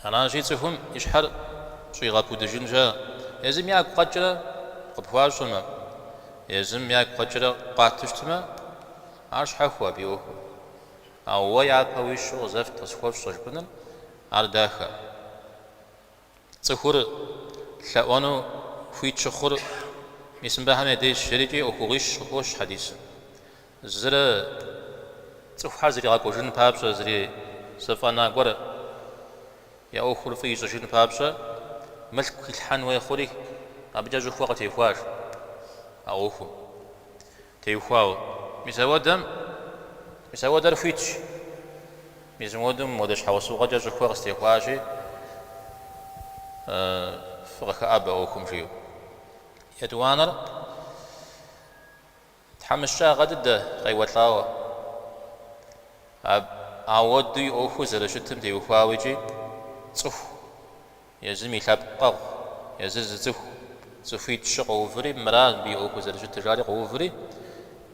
Аращи, цӏыхум и щхьэр щӏигъэпудыжын щыӏэ. Езым ягу къэкӏрэ къыпхуащӏэмэ, езым ягу къэкӏрэ къуату щытмэ, ар щхьэхуэ абы и ӏуэхур. Ауэ уэ япэ уищу къызэфт, къысхуэфщӏэ жыпӏэныр, ар дахэ. Цӏыхур лъэӏуэну хуит щыхъур мис мыбыхэм я дежщ, жери икӏи ӏуэхугъуищ къыхощ хьэдисым. Зыр цӏыхухэр зригъэкӏужын папщӏэ, зризэфӏэна гуэр я ӏуэхур фӏы ищӏыжын папщӏэ, мылъку хилъхьэн хуей хъури, абыкӏэ щӏыхуэ къытехуащ а ӏуэхум теухуауэ. Мис ауэдэм, мис ауэдэр хуитщ. Мис мыуэдэу мыуэдэ щхьэусыгъуэкӏэ щӏыхуэ къыстехуащи, фыкъыхэӏэбэ ӏуэхум, жиӏэу. Етӏуанэр тхьэмыщкӏагъэ дыдэ къеуэлӏауэ, ауэдэу и ӏуэхур зэрыщытым теухуауэ икӏи цӏыху Езым и лъэпкъэгъу, езыр зыцӏыху цӏыхуитӏ-щы къоуври, мыра мыбы и ӏуэхур зэрыщытыр жари къоуври,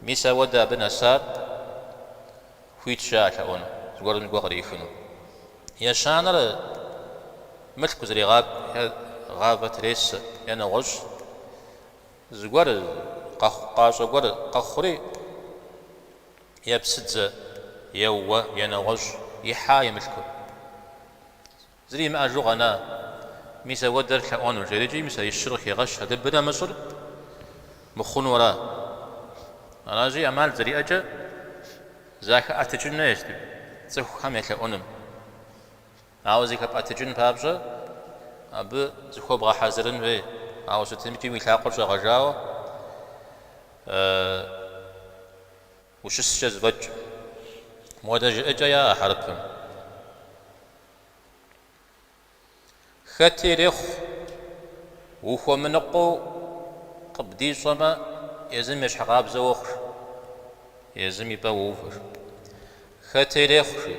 мис ауэдэ абы нэсар хуитщ ар лъэӏуэну, зыгуэрым зыгуэр къриӏыхыну. Ещанэр мылъку зрегъакӏуэ, е гъавэ тресэ, е нэгъуэщӏ зыгуэр, къэхъукъащӏэ гуэр къэхъури, е псыдзэ, е уэ, е нэгъуэщӏ ихьа и мылъкур. Зыри имыӏэжу къэна, мис ауэдэр лъэӏуэну, жери икӏи мис а ищыр къыхегъэщ, абы нэмыщӏыр мыхъуну ара. Аращи, ӏэмал зэриӏэкӏэ захэӏэтыкӏын хуейщ цӏыхухэм елъэӏуным. Ауэ зыхэпӏэтыкӏын папщӏэ абы зыхуэбгъэхьэзырын хуей, ауэ сытымкӏи уи лъакъуэр щӏэгъэжауэ ущыскӏэ зэфӏэкӏ. Мыуэдэ жыӏэкӏэ яӏэ хьэрыпым. Хэти ирехъу, ухуэмыныкъуэу къыбдищӏэмэ, езым ещхьыркъабзэ уохъу, езым и пӏэ уоувэ. Хэти ирехъу, жи,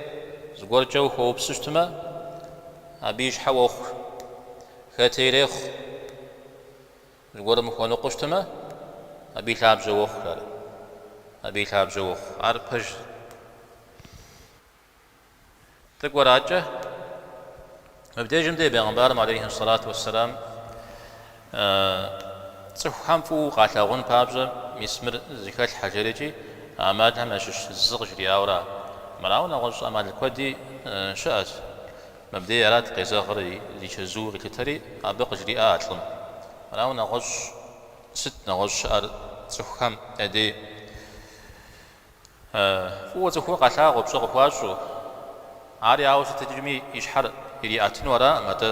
зыгуэркӏэ ухуэупсэу щытмэ, абы и щхьэ уохъу. Хэти ирехъу, зыгуэрым ухуэныкъуэу щытмэ, абы и лъабжьэ уохъу, жари. Абы и лъабжьэ уохъу. Ар пэж. Тӏэкӏуэракӏэ, мыбдежым дей бегъымбарым алейхи сэлату уэсселам цӏыхухэм фӏыуэ укъалъагъун папщӏэ мис мыр зыхэлъхьэ жери икӏи а ӏэмалхэм ящыщ зы къыжриӏауэ ара. Мырауэ нэгъуэщӏ ӏэмал куэди щыӏэщ. Мыбдей арат къезэгъыр зи чэзууэ къилъытэри, абы къыжриӏа а лӏым. Мырауэ нэгъуэщӏ сыт нэгъуэщӏ щыӏэр цӏыхухэм я дей? Фӏыуэ цӏыхур къалъагъуу, пщӏэ къыхуащӏу, ари ауэ сытыкӏми и щхьэр ириӏэтыну араӏым, атӏэ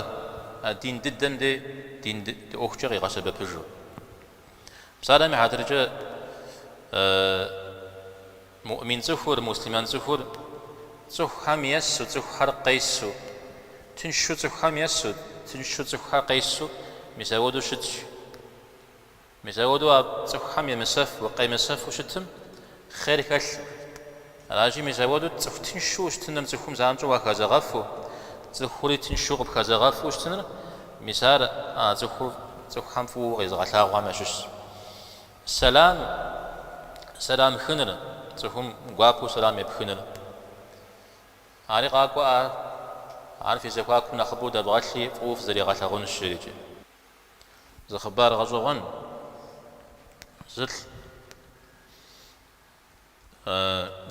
а дин дыдэм дей дин ӏуэхукӏэ къигъэсэбэпыжу. Псалъэм и хьэтыркӏэ, муӏмин цӏыхур, муслъымэн цӏыхур цӏыхухэм есу, цӏыхухэр къесу, тыншу цӏыхухэм есу, тыншу цӏыхухэр къесу, мис ауэдэу щытщ. Мис ауэдэу а цӏыхухэм емысэфу, къемысэфу щытым. Хъер хэлъу. Аращи, мис апхуэдэу цӏыху тыншу ущытыныр, цӏыхум занщӏэу уахэзэгъэфу, цӏыхури тыншу къыпхэзэгъэфу ущытыныр, мис ар а цӏыхур цӏыхухэм фӏыуэ къезыгъэлъагъухэм ящыщщ. Сэлам, сэлам хыныр, цӏыхум гуапэу сэлам епхыныр. Ари къакӏуэ ар, ар фи зэхуакум нэхъыбэу дэвгъэлъи, фӏыуэ фызэригъэлъагъунщ, жерикӏи. Зы хъыбар гъэщӏэгъуэн, зылӏ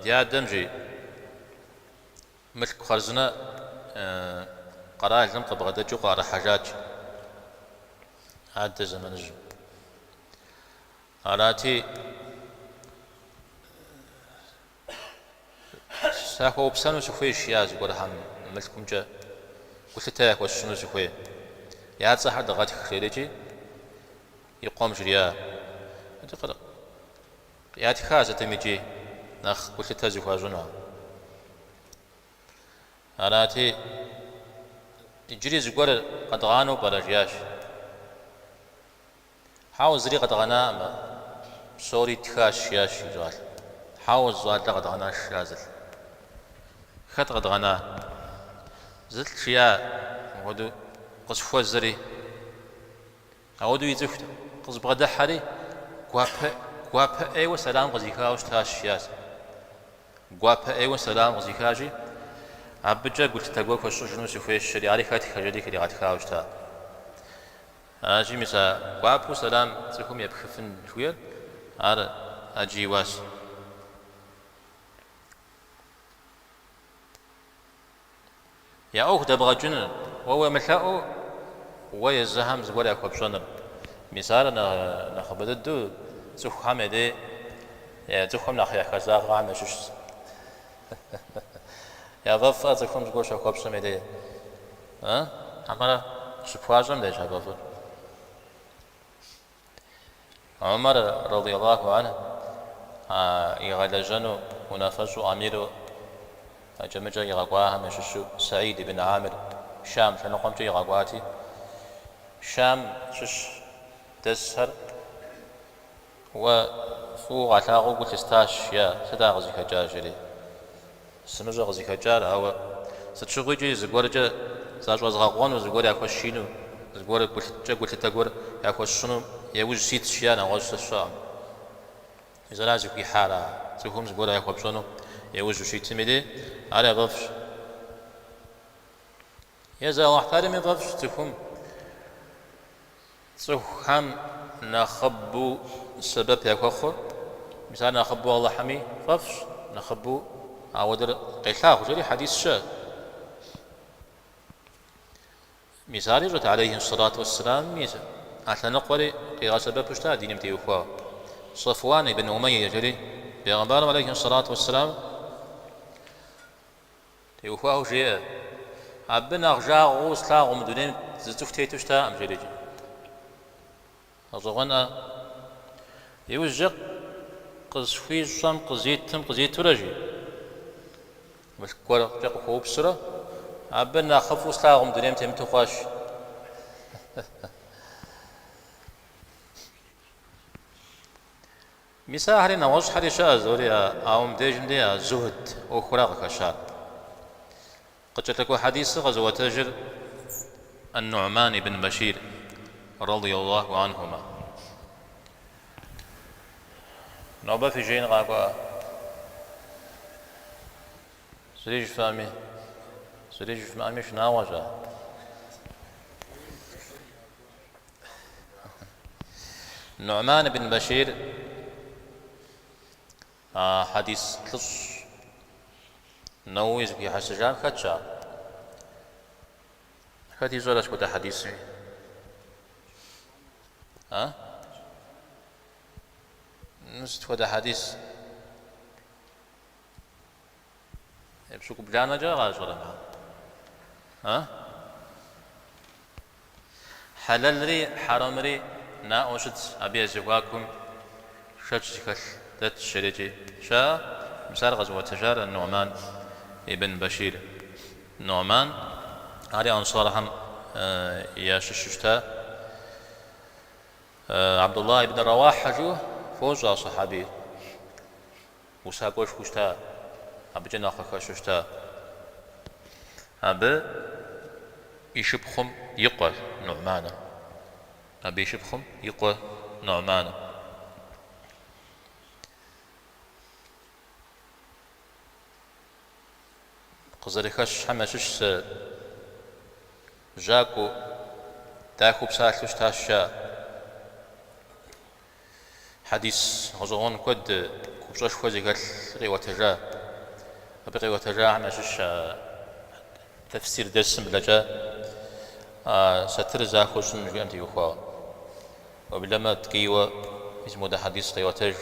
ди адэм жи мылъку хъарзынэ къэралым къыбгъэдэкӏыу къыӏэрыхьэжат адэ зэманыжьым. Арати, Сахуэупсэну сыхуейщ, жиӏа зыгуэрхэм мылъкумкӏэ гулъытэ яхуэсщӏыну сыхуей. Я цӏэхэр дыгъэтх, жерикӏи и къуэм жриӏа. Ятха сытым икӏи нэхъ гулъытэ зыхуащӏыну. Арати, иджыри зыгуэр къэдгъанэу пӏэрэ, жиӏащ. Хьэуэ, зыри къэдгъэнаӏымэ, псори ттхащ, жиӏащ и щӏалэм. Хьэуэ, зы щӏалэ къэдгъэнаш, жиӏа зылӏ. Хэт къэдгъэна? Зылӏ жиӏа, мыпхуэдэу къысхуэзэри, ауэдэу ицӏыхут, къызбгъэдыхьэри, гуапэ, гуапэ ӏейуэ сэлам къызихауэ щытащ, жиӏащ. Гуапэ ӏейуэ сэлам къызихащи, абыкӏэ гулъытэ гуэр хуэсщӏыжыну сыхуейщ, жери, ари хэтхэ, жери хригъэтхауэ щыта. Аращи, мис а гуапэу сэлам цӏыхум епхыфын жыхуиӏэр, ар ӏэджи и уас. Я ӏуэху дэбгъэкӏыныр, уэ уемылъэӏуу, уэ езыхэм зыгуэр яхуэпщӏэныр. Мис ар нэхъыбэ дыдэу цӏыхухэм я дей, цӏыхухэм нэхъ яхэзагъэхэм ящыщщ. Яфӏэфӏкъэ цӏыхум зыгуэр щахуэпщӏэм я дей. А? Хьэмэрэ щыпхуащӏэм деж яфӏэфӏыр? Умар, радиаллаху анху, игъэлэжьэну унафэщӏу амиру акӏэмыкӏэ игъэкӏуахэм ящыщу Саид ибн Амир Шам лъэныкъуэмкӏэ игъэкӏуати, Шам щыщ дэсхэр Уэ фӏыуэ укъалъагъуу гу лъыстащ, жиӏа, сыт ар къызыхэкӏар, жери. Сымыщӏэ къызыхэкӏар, ауэ сыт щыгъуикӏи зыгуэркӏэ защӏэзгъэкъуэну, зыгуэр яхуэсшиину, зыгуэр гулъыткӏэ гулъытэ гуэр яхуэсщӏыну яужь ситщ, жиӏа, нэгъуэщӏ сэ сщӏэкъым. Мис ара зыхуихьар а цӏыхум зыгуэр яхуэпщӏэну яужь ущитым и дей, ар яфӏэфӏщ. Езы Алыхь Тэхьэлами фӏэфӏщ цӏыхум. Цӏыхухэм нэхъыбэу сэбэп яхуэхъур, мис ар нэхъыбэу Алыхьми фӏэфӏщ, нэхъыбэу ауэдэр къелъагъу, жери хьэдис щыӏэщ. Мис ар ищӏэт алейхи сэлату уэсселам, мис а лъэныкъуэри къигъэсэбэпу щыта диным теухуауэ. Сафуан ибн Умэйя жери бегъымбарым алейхи сэлату уэсселам Теухуауэ жеӏэ, Абы нэхъ жагъуэу слъагъу мы дунейм зы цӏыху тету щытакъым, жерикӏи. Гъэщӏэгъуэнӏэ? Иужькӏэ къысхуищӏэм къызитым къызитурэ, жи, мылъку гуэркӏэ къыхуэупсурэ, абы нэхъыфӏу слъагъу мы дунейм темыту хъуащ. Мис ахэри нэгъуэщӏхэри щыӏэщ, зори, ауэ мыбдежым дей а зухд ӏуэхура къыхэщар. Къыкӏэлъыкӏуэ хьэдисыр къэзыӏуэтэжыр Ан-Нугьман ибн Башир, радиаллаху анхума. Нобэ фи жеин къакӏуэӏэ? Зыри жыфӏэми, зыри жыфмыӏэми шынагъуэщ ар. Нугьман ибн Башир а хьэдис плӏыщӏ Нэуэуи зэхуихьэсыжам хэтщ ар. Хэт ищӏэрэ сыт хуэдэ хьэдисми? А? Ну, сыт хуэдэ хьэдис? Епщыкӏубланэкӏэ къащӏэрэ? А? Хьэлэлри хьэрэмри наӏуэ щытщ, абы я зэхуакум шэч зыхэлъ дэтщ, жерикӏи щыӏэ. Мис ар къэзыӏуэтэжар Нугьман ибн Башир. Нугьман, ари ансархэм ящыщу щыта. Абдуллах ибн Рауахьэ жиӏэу фощӏэ а сахьабийр. Усакӏуэшхуэу щыта, абыкӏэ нэхъ къыхэщу щыта. Абы и шыпхъум и къуэ Нугьманыр. Абы и шыпхъум и къуэ Нугьманыр. Къызэрыхэщхэм ящыщ зы жьакӏуэу, дахэу псалъэу щытащ жаӏэ. Хьэдис гъэщӏэгъуэн куэд купщӏэшхуэ зыхэлъ къиӏуэтэжа. Абы къиӏуэтэжахэм ящыщ а тэфсир дерсым блэкӏа а сатыр захуэ щӏын жиӏэм теухуауэ. Уеблэмэ ткӏийуэ мис модэ хьэдис къеӏуэтэж.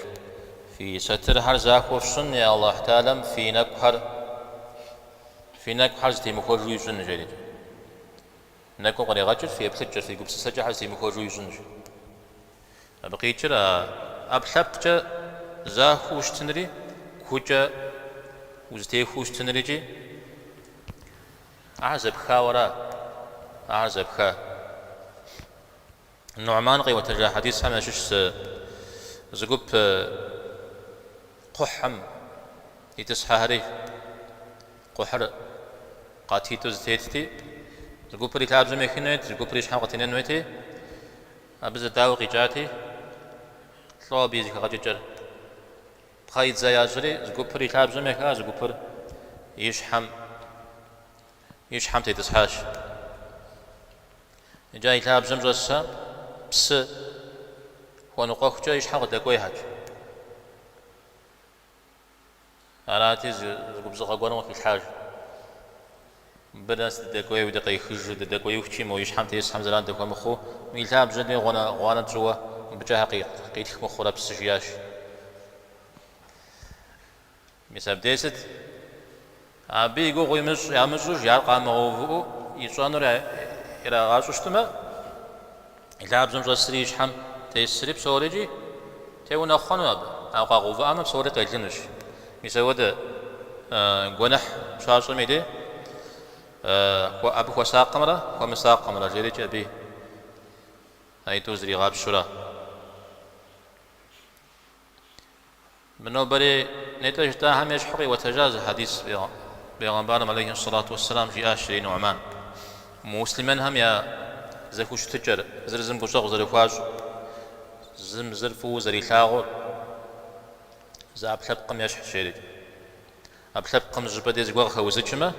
Фи сатырхэр захуэу фщӏын, е Аллахь Тэхьэлам фи нэкӏухэр, фи нэкӏухэр зэтемыхуэжу ищӏын, жери. Нэкӏум кърегъэкӏыр фи еплъыкӏэр, фи гупсысэкӏэхэр зэтемыхуэжу ищӏынщ. Абы къикӏыр а ӏэпкълъэпкъкӏэ захуэу ущытынри, гукӏэ узэтехуэу ущытынри икӏи ахэр зэпхауэ ара, ахэр зэпха. Нугьман къиӏуэтэжа хьэдисхэм ящыщ зы гуп кхъухьым итӏысхьэхэри, кхъухьыр къатитӏу зэтетти, зы гупыр и лъабжьэм ехын хуейт, зы гупыр и щхьэм къытенэн хуейти, абы зэдауэ къикӏати, лӏо абы и зэхэгъэкӏыкӏэр. Пхъэидзэ ящӏри, зы гупыр и лъабжьэм еха, зы гупыр и щхьэм и щхьэм тетӏысхьащ. Иджы и лъабжьэм щӏэсхэр псы хуэныкъуэхукӏэ и щхьэм къыдэкӏуейхэт. Арати, зы губзыгъэ гуэрым къыхилъхьащ. Мыбы нэс дыдэкӏуейуэ дыкъехыжу, дыдэкӏуеихукӏи мо и щхьэм тесхэм зэран дахуэмыхъуу, мы и лъабжьэм дей гъуанэ тщӏыуэ мыбыкӏэ къитх мыхъурэ псы жиӏащ. Мис абдей сыт? Абы и гугъу имыщӏ, ямыщӏу, ар къамыгъэувыӏэу ищӏэнур ирагъащӏэу щытмэ, и лъабжьэм щӏэсри и щхьэм тесри псорикӏи теунэхъуэну абы, ауэ къагъэувыӏэмэ псори къелынущ. Мис ауэдэ гуэныхь щащӏэм и дей абы хуэсакъымрэ хуэмысакъымрэ жерикӏи абы аитӏур зригъапщэурэ. Мы нобэрей нетӏэ жытӏахэм ещхьу къиӏуэтэжа зы хьэдис Бегъымбарым алейхи сэлату уэсселам жиӏащ жери Нугьман. Муслъымэнхэм я зэхущытыкӏэр, зыр зым гущӏэгъу зэрыхуащӏ, зым зыр фӏыуэ зэрилъагъур зы ӏэпкълъэпкъым ещхьщ жери. ӏэпкълъэпкъым зыщӏыпӏэ дей зыгуэр къыхэузыкӏмэ,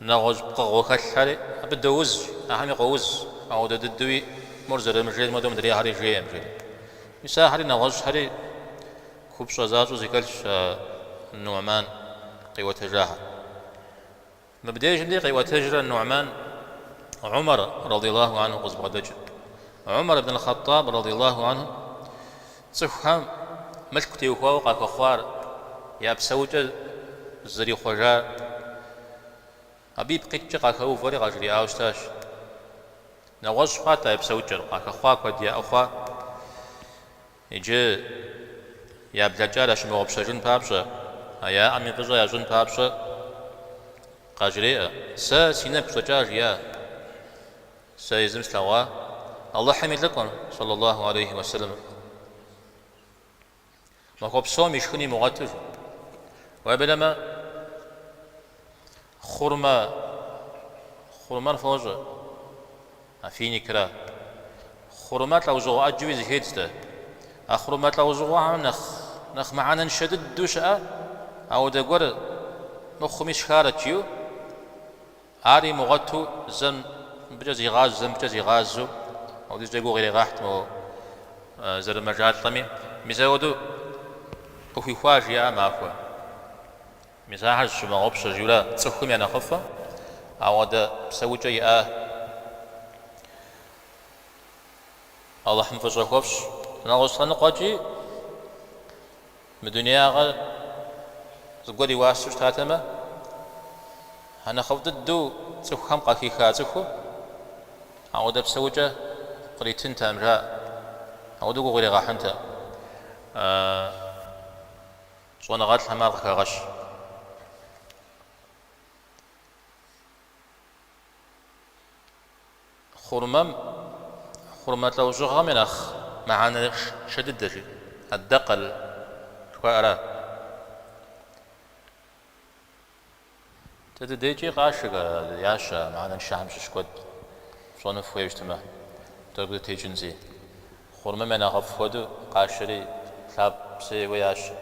Нэгъуэщӏ пкъыгъуэ хэлъхэри абы доуз, ахэми къоуз, ауэдэ дыдэуи мор зэрымыжейм хуэдэу мыдрейхэри жейкъым, жери. Мис ахэри нэгъуэщӏхэри купщӏэ защӏэу зэхэлъщ а Нугьман къиӏуэтэжахэр. Мыбдежым дей къиӏуэтэжрэ Нугьман Умар радиаллаху анху къызыбгъэдэкӏыр. Умар ибн аль-Хаттаб радиаллаху анху цӏыхухэм мылъку теухуауэ къахэхъуар, я псэукӏэ зэрихъуэжар, абы ипкъ иткӏэ къахэувэри къажриӏауэ щытащ. Нэгъуэщӏ хъуат а я псэукӏэр, къахэхъуа куэд яӏэ хъуа. Иджы я блэкӏар ящымыгъупщэжын папщӏэ, а яӏэм и фӏыщӏэ ящӏын папщӏэ къажреӏэ. Сэ си нэгу щӏэкӏа, жиӏа. Сэ езым слъэгъуа Алыхьым и лӏыкӏуэм, сэллаллаху алейхи уэсэлэм, махуэ псом ишхын имыгъуэту, уеблэмэ хъурмэ, хъурмэр фощӏэ, а финикра, хъурмэ лӏэужьыгъуэ ӏэджэуи зэхедз-тӏэ. А хъурмэ лӏэужьыгъуэхэм нэхъ, нэхъ мыхьэнэншэ дыдэу щыӏэ, ауэдэ гуэр мыхъуми сшхарэт жиӏэу, Ар имыгъуэту зэм мыбыкӏэ зигъазэу, зэм мыбыкӏэ зигъазэу, апхуэдизкӏэ гугъу иригъэхьт мо зэрымэжалӏэми. Мис ауэдэу къыхуихуа жиӏа махуэ. Мис ахэр зыщумыгъэгъупщэ жиӏэурэ цӏыхум я нэхъыфӏым ауэдэ псэукӏэ иӏа. Алыхьым фӏыщӏэ хуэфщӏ. Нэгъуэщӏ лъэныкъуэкӏи Мы дунеягъэр зыгуэр и уасэу щытатэмэ, а нэхъыфӏ дыдэу цӏыхухэм къахиха цӏыхум ауэдэ псэукӏэ къритынтэкъым, жаӏэ, ауэдэу гугъу иригъэхьынтэкъым. Щӏэныгъэлӏхэм ар къыхагъэщ. Хъурмэм, хъурмэ лӏэужьыгъэм и нэхъ мыхьэнэншэ дыдэ жи, ад-дэкъэл жыхуаӏэра. Дэ дыдейкӏи къашэ, ящэ мыхьэнэншэхэм щыщ куэд фщӏэну фхуейуэ щытмэ, тӏэкӏу дытекӏынси. Хъурмэм я нэхъыфӏ хуэдэу къашэри лъапсейуэ ящэ.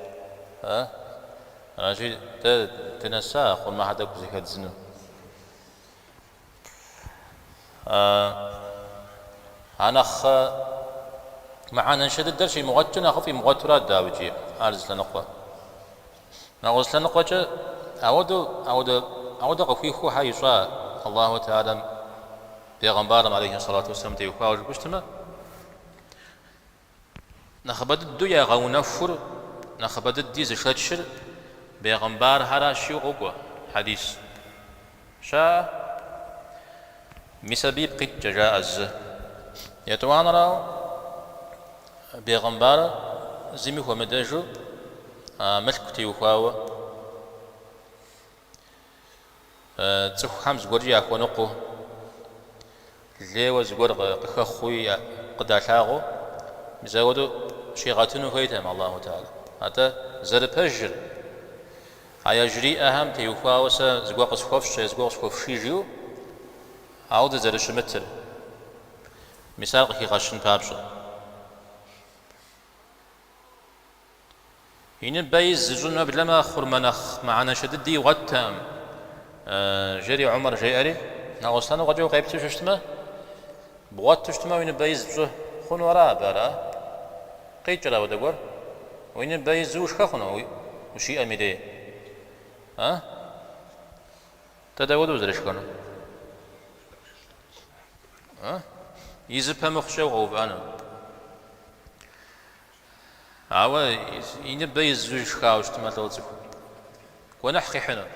Аращи, дэ дынэса хъурмэхэр тӏэкӏу зэхэдзыну. А нэхъ мыхьэнэншэ дыдэр щимыгъуэткӏэ нэхъыфӏ имыгъуэтурат, дауикӏи, ар зы лъэныкъуэ. Нэгъуэщӏ лъэныкъуэкӏэ ауэдэу, ауэдэ, ауэдэ къыхуихуэу хьэ ищӏа Аллаху Тэхьэлам бегъымбарым алейхи сэлату уэсселам теухуауэ жыпӏэу щытмэ, нэхъыбэ дыдэу ягъэунэхур, нэхъыбэ дыди зышэчыр бегъымбархэращ жиӏэу къокӏуэ хьэдис. Щаӏэ? Мис абы ипкъ иткӏэ жаӏэ зы. Етӏуанэрауэ, бегъымбарыр зыми хуэмыдэжу а мылъку теухуауэ цӏыхухэм зыгуэркӏи яхуэныкъуэу, лейуэ зыгуэр къыхэхъуи къыдалъагъуу, мис апхуэдэу щигъэтыну хуейтэкъым Аллаху Тэхьэлэ. Атӏэ зэрыпэжыр, а яжриӏэхэм теухуауэ сэ зыгуэр къысхуэфщӏ е зыгуэр къысхуэфший жиӏэу, ауэдэ зэрыщымытыр, мис ар къыхигъэщын папщӏэ. И ныбэ из зыщӏын уеблэмэ хъурмэ нэхъ мыхьэнэншэ дыди игъуэттэкъым, жери Умар жеӏэри, нэгъуэщӏ лъэныкъуэкӏэ укъеплъу щытмэ, бгъуэту щытмэ уи ныбэ из пщӏы хъуну ара абы, ара? Къикӏрэ апхуэдэ гуэр? Уи ныбэ изу ушхэ хъуну ущиӏэм и дей? А? Дэ дауэдэу узэрышхэнур? А? Изыпэ мыхъукӏэ укъэувыӏэну? Ауэ и ныбэ изу шхауэ щытмэ, лӏо цӏыху гуэныхь къихьыну?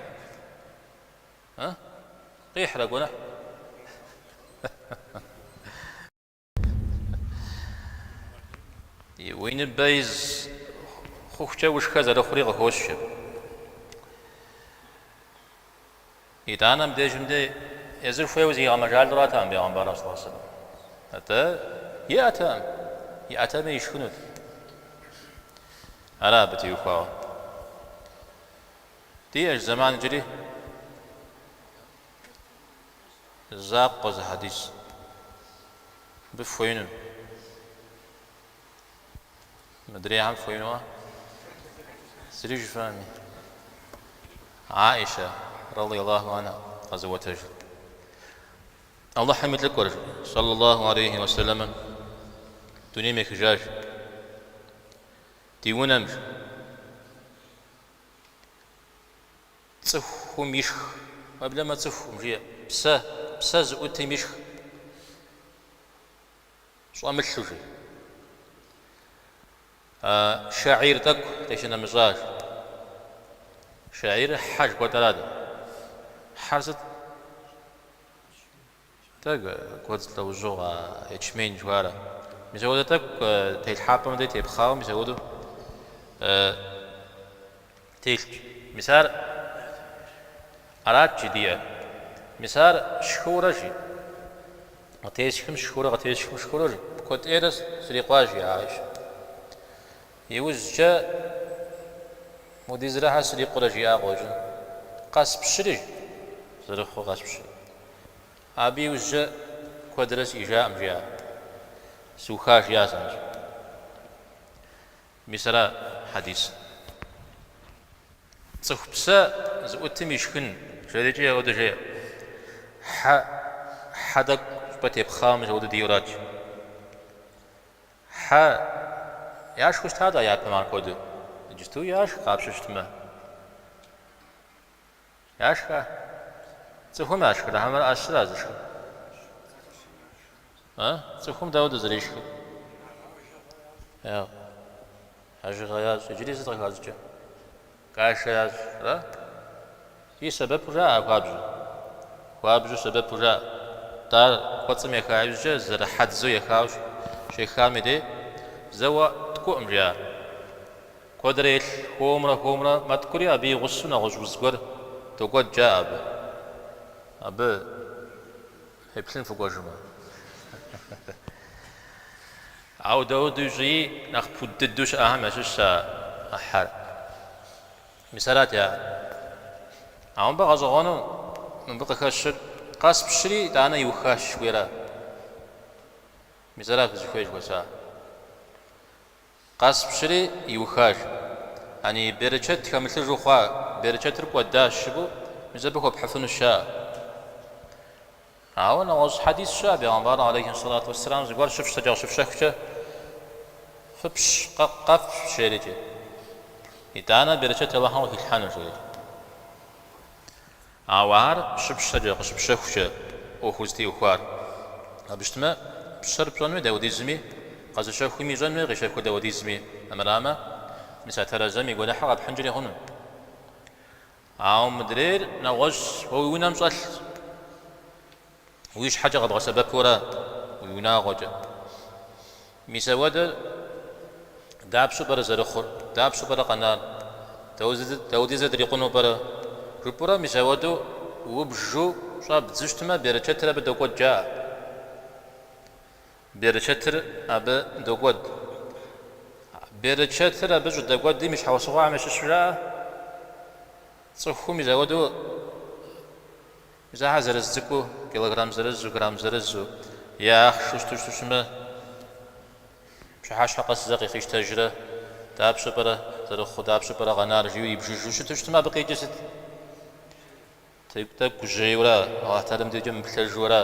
А? Къихьрэ гуэныхь? Уи ныбэ из хъухукӏэ ушхэ зэрыхъури къыхощ абы. Итӏанэ мыбдежым дей езыр хуейуэ зигъэмэжалӏэратэкъым бегъымбарыр саллаллаху алейхи вассалам. Атӏэ иӏэтэкъым, иӏэтэмэ ишхынут. Ара абы теухуауэ. Диӏэщ зэман иджыри закъуэ зы хьэдис. Мыбы фхуеину. Мыдрейхэм фхуеинуӏэ? Зыри жыфӏэми. Аишэ, радиаллаху анха, къэзыӏуэтэжыр. Алыхьым и лӏыкӏуэр, саллаллаху алейхи уэсэлэмэ, дунейм ехыжащ. Ди унэм цӏыхум ишх, уеблэмэ цӏыхум, жиӏэ, псэ, псэ зыӏутым ишх. Щӏэмылъу, жи. Шэгьир тӏэкӏу къищынэмыщӏащ. Шэгьирыр хьэ жыхуэтӏэрат. Хьэр сыт? Тӏэ гуэдз лӏэужьыгъуэ, ячмень жыхуаӏэр. Мис апхуэдэ тӏэкӏу телъхьапӏэм дей тепхъауэ, мис апхуэдэу телъщ. Мис ар арат, жи, диӏэр. Мис ар сшхыурэ, жи. Къытесхым сшхыурэ, къытесхым сшхыурэ, жи. Куэд ӏейрэ срикъуащ, жи Аишэ. Иужькӏэ модизрэ хьэ срикъурэ, жиӏа къыщӏэкӏын. Къэспщри, жи. Зэрыхъуу къэспщри. Абы иужькӏэ куэдрэ сиӏэжакъым, жиӏа. Сыуха, жиӏащ аращ. Мис ара хьэдис. Цӏыху псэ зыӏутым ишхын, жерикӏи ауэдэ жеӏэ. Хьэ, хьэ тӏэкӏу щӏыпӏэ тепхъауэ мис ауэдэ диӏэурат. Хьэ яшхыу щытат а япэм ар куэду. Иджысту яшх къапщтэу щытмэ. Яшха? Цӏыхум яшхрэ хьэмэрэ ӏэщыра зышхыр? А? Цӏыхум дауэдэу зэришхыр? Хьэжыгъэ ящӏ. Иджыри сыт къыхащӏыкӏыр? Кашэ ящӏ, ара? И сэбэпу жаӏэ хуабжьу. Хуабжьу сэбэпу жаӏэ. Атӏэ ар кӏуэцӏым еха иужькӏэ зэрыхьэдзэу ехауэ щехам и дей зэуэ ткӏуӏым, жиӏа. Куэдрэ елъ хуэмурэ хуэмурэ мэткӏури, абы и гъусэу нэгъуэщӏ уз гуэр докӏуэд, жаӏэ абы. Абы феплъын фыкӏуэжмэ. Ауэ дауэдэу щӏыи нэхъ пуд дыдэу щыӏэхэм ящыщщ а хьэр. Мис арат яӏэр. Ауэ мыбы гъэщӏэгъуэну. мыбы къыхэщыр къэспщри, итӏанэ иухащ жыхуиӏэра. Мис ара фызыхуей жыхуэсӏар. Къэспщри, иухащ. Яни берычэт хэмылъыжу хъуа, берычэтыр кӏуэдащ жыпӏэу, мис абы хуэпхьыфынущ жаӏэ. Ауэ нэгъуэщӏ хьэдис щыӏэ, бегъымбарым алейхи сэлату уэсселам зыгуэр щыфщтэкӏэ къыщыфщэхукӏэ, фыпщ, къэфпщ жерикӏи. Итӏанэ берычэт Алыхьым къыхилъхьэну жерикӏи. Ауэ ар щыпщтэкӏэ, къыщыпщэхукӏэ ӏуэхур зытеухуар. Абы щытмэ, пщэр пщӏэн хуей дауэдизми, къэзыщэхуми ищӏэн хуей къищэхур дауэдизми, армырамэ, мис а тэрэзэм и гуэныхьыр къэпхьынкӏэри хъуну. Ауэ мыдрейр нэгъуэщӏ уэ уи унэм щӏэлъ, уи щхьэкӏэ къэбгъэсэбэпурэ, уи унагъуэкӏэ. Мис ауэдэр дапщэу пӏэрэ зэрыхъур, дапщэу пӏэрэ къэнар, дауэдизрэ дрикъуну пӏэрэ? Жыпӏэурэ мис ауэдэу убжу щӏэбдзу щытмэ, берычэтыр абы докӏуэд жаӏэ. Берычэтыр абы докӏуэд. Берычэтыр абы щӏыдэкӏуэдым и щхьэусыгъуэхэм ящыщу жаӏэ, цӏыхум мис ауэдэу Мис ахэр зырыз цӏыкӏуу, килограмм зырызу, грамм зырызу, е ахъшэу щыту щытмэ, пщыхьэщхьэ къэс зэ къихъищтэжрэ, дапщэ пӏэрэ зэрыхъу, дапщэ пӏэрэ къэнар жиӏэу ибжыжу щыту щытмэ, абы къикӏыр сыт? Тӏэкӏу гужьейуэрэ, Алыхь Тэхьэлам дежкӏэ мыплъэжуэрэ.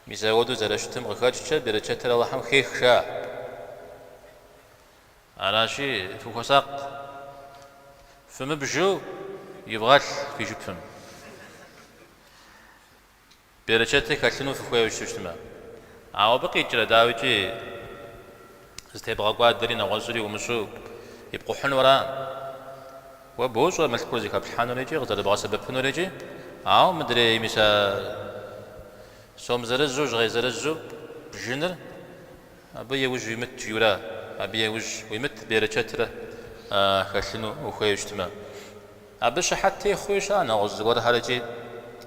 Мис ауэдэу зэрыщытым къыхэкӏкӏэ берычэтыр Алыхьым хех жаӏэ. Аращи, фыхуэсакъ, фымыбжу ивгъэлъ фи жыпым. Берычэтыр хэлъыну фыхуейуэ щыту щытмэ. Ауэ абы къикӏрэ, дауикӏи, зытебгъэкӏуадэри нэгъуэщӏри умыщӏэу ипкъухьыну ара? Уэ бощӏэ мылъкур зыхэплъхьэнур икӏи къызэрыбгъэсэбэпынур икӏи, ауэ мыдрей мис а сом зырызу, жьгъей зырызу бжыныр, Абы еужь уимыт жиӏэурэ, абы еужь уимыт берычэтрэ хэлъыну ухуейуэ щытмэ. Абы щыхьэт техъуи щыӏэ нэгъуэщӏ зыгуэрхэр икӏи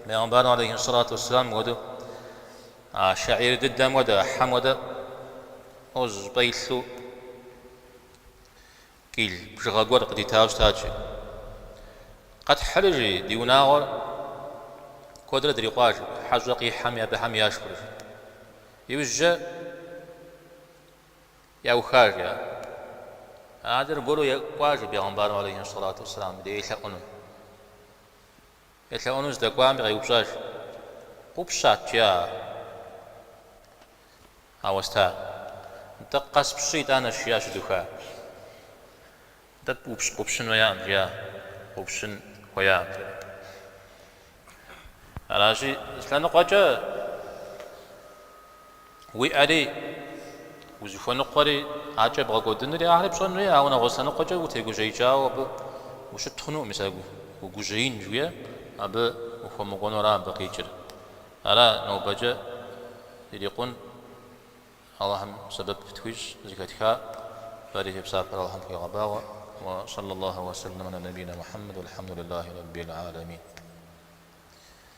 Бегъымбарым алейхи сэлату уэсселам хуэдэу а шэӏир дыдэм хуэдэ, а хьэм хуэдэ нэгъуэщӏ щӏыпӏэ илъу кил бжыгъэ гуэр къыдитауэ щытащи. Къэтхьри, жи, ди унагъуэр куэдрэ дрикъуа, жи, хьэщӏэ къихьэми абыхэм яшхыр, жи. Иужькӏэ яуха, жи ар. Аргуэру кӏуа, жи, бегъымбарым алейхи сэлату уэсселам дей елъэӏуну. Елъэӏуну здэкӏуам къеупщӏащ. Къыупщат, жи, а уэста. Нтӏэ къэспщри итӏанэщ, жиӏа, щыдуха. Нтӏэ къыупщын хуеякъым, жиӏа, къыупщын хуеякъым. Аращи, зы лъэныкъуэкӏэ уиӏэри, узыхуэныкъуэри, акӏэ бгъэкӏуэдынури ахэри пщӏэн хуей, ауэ нэгъуэщӏ лъэныкъуэкӏэ утегужьеикӏауэ абы ущыт хъунукъым, мис а угужьеин жыхуиӏэр, абы ухуэмыкӏуэну ара абы къикӏыр. Ара нобэкӏэ ирикъун Алыхьым сэбэп тхуищӏ зэхэтха, фэри фи псапэр Алыхьым фхуигъэбагъуэ. Уэ саллаллаху уэ сэллэм аля набийна Мухьэммэд уэлхьэмдулиллахи раббил гьалэмин.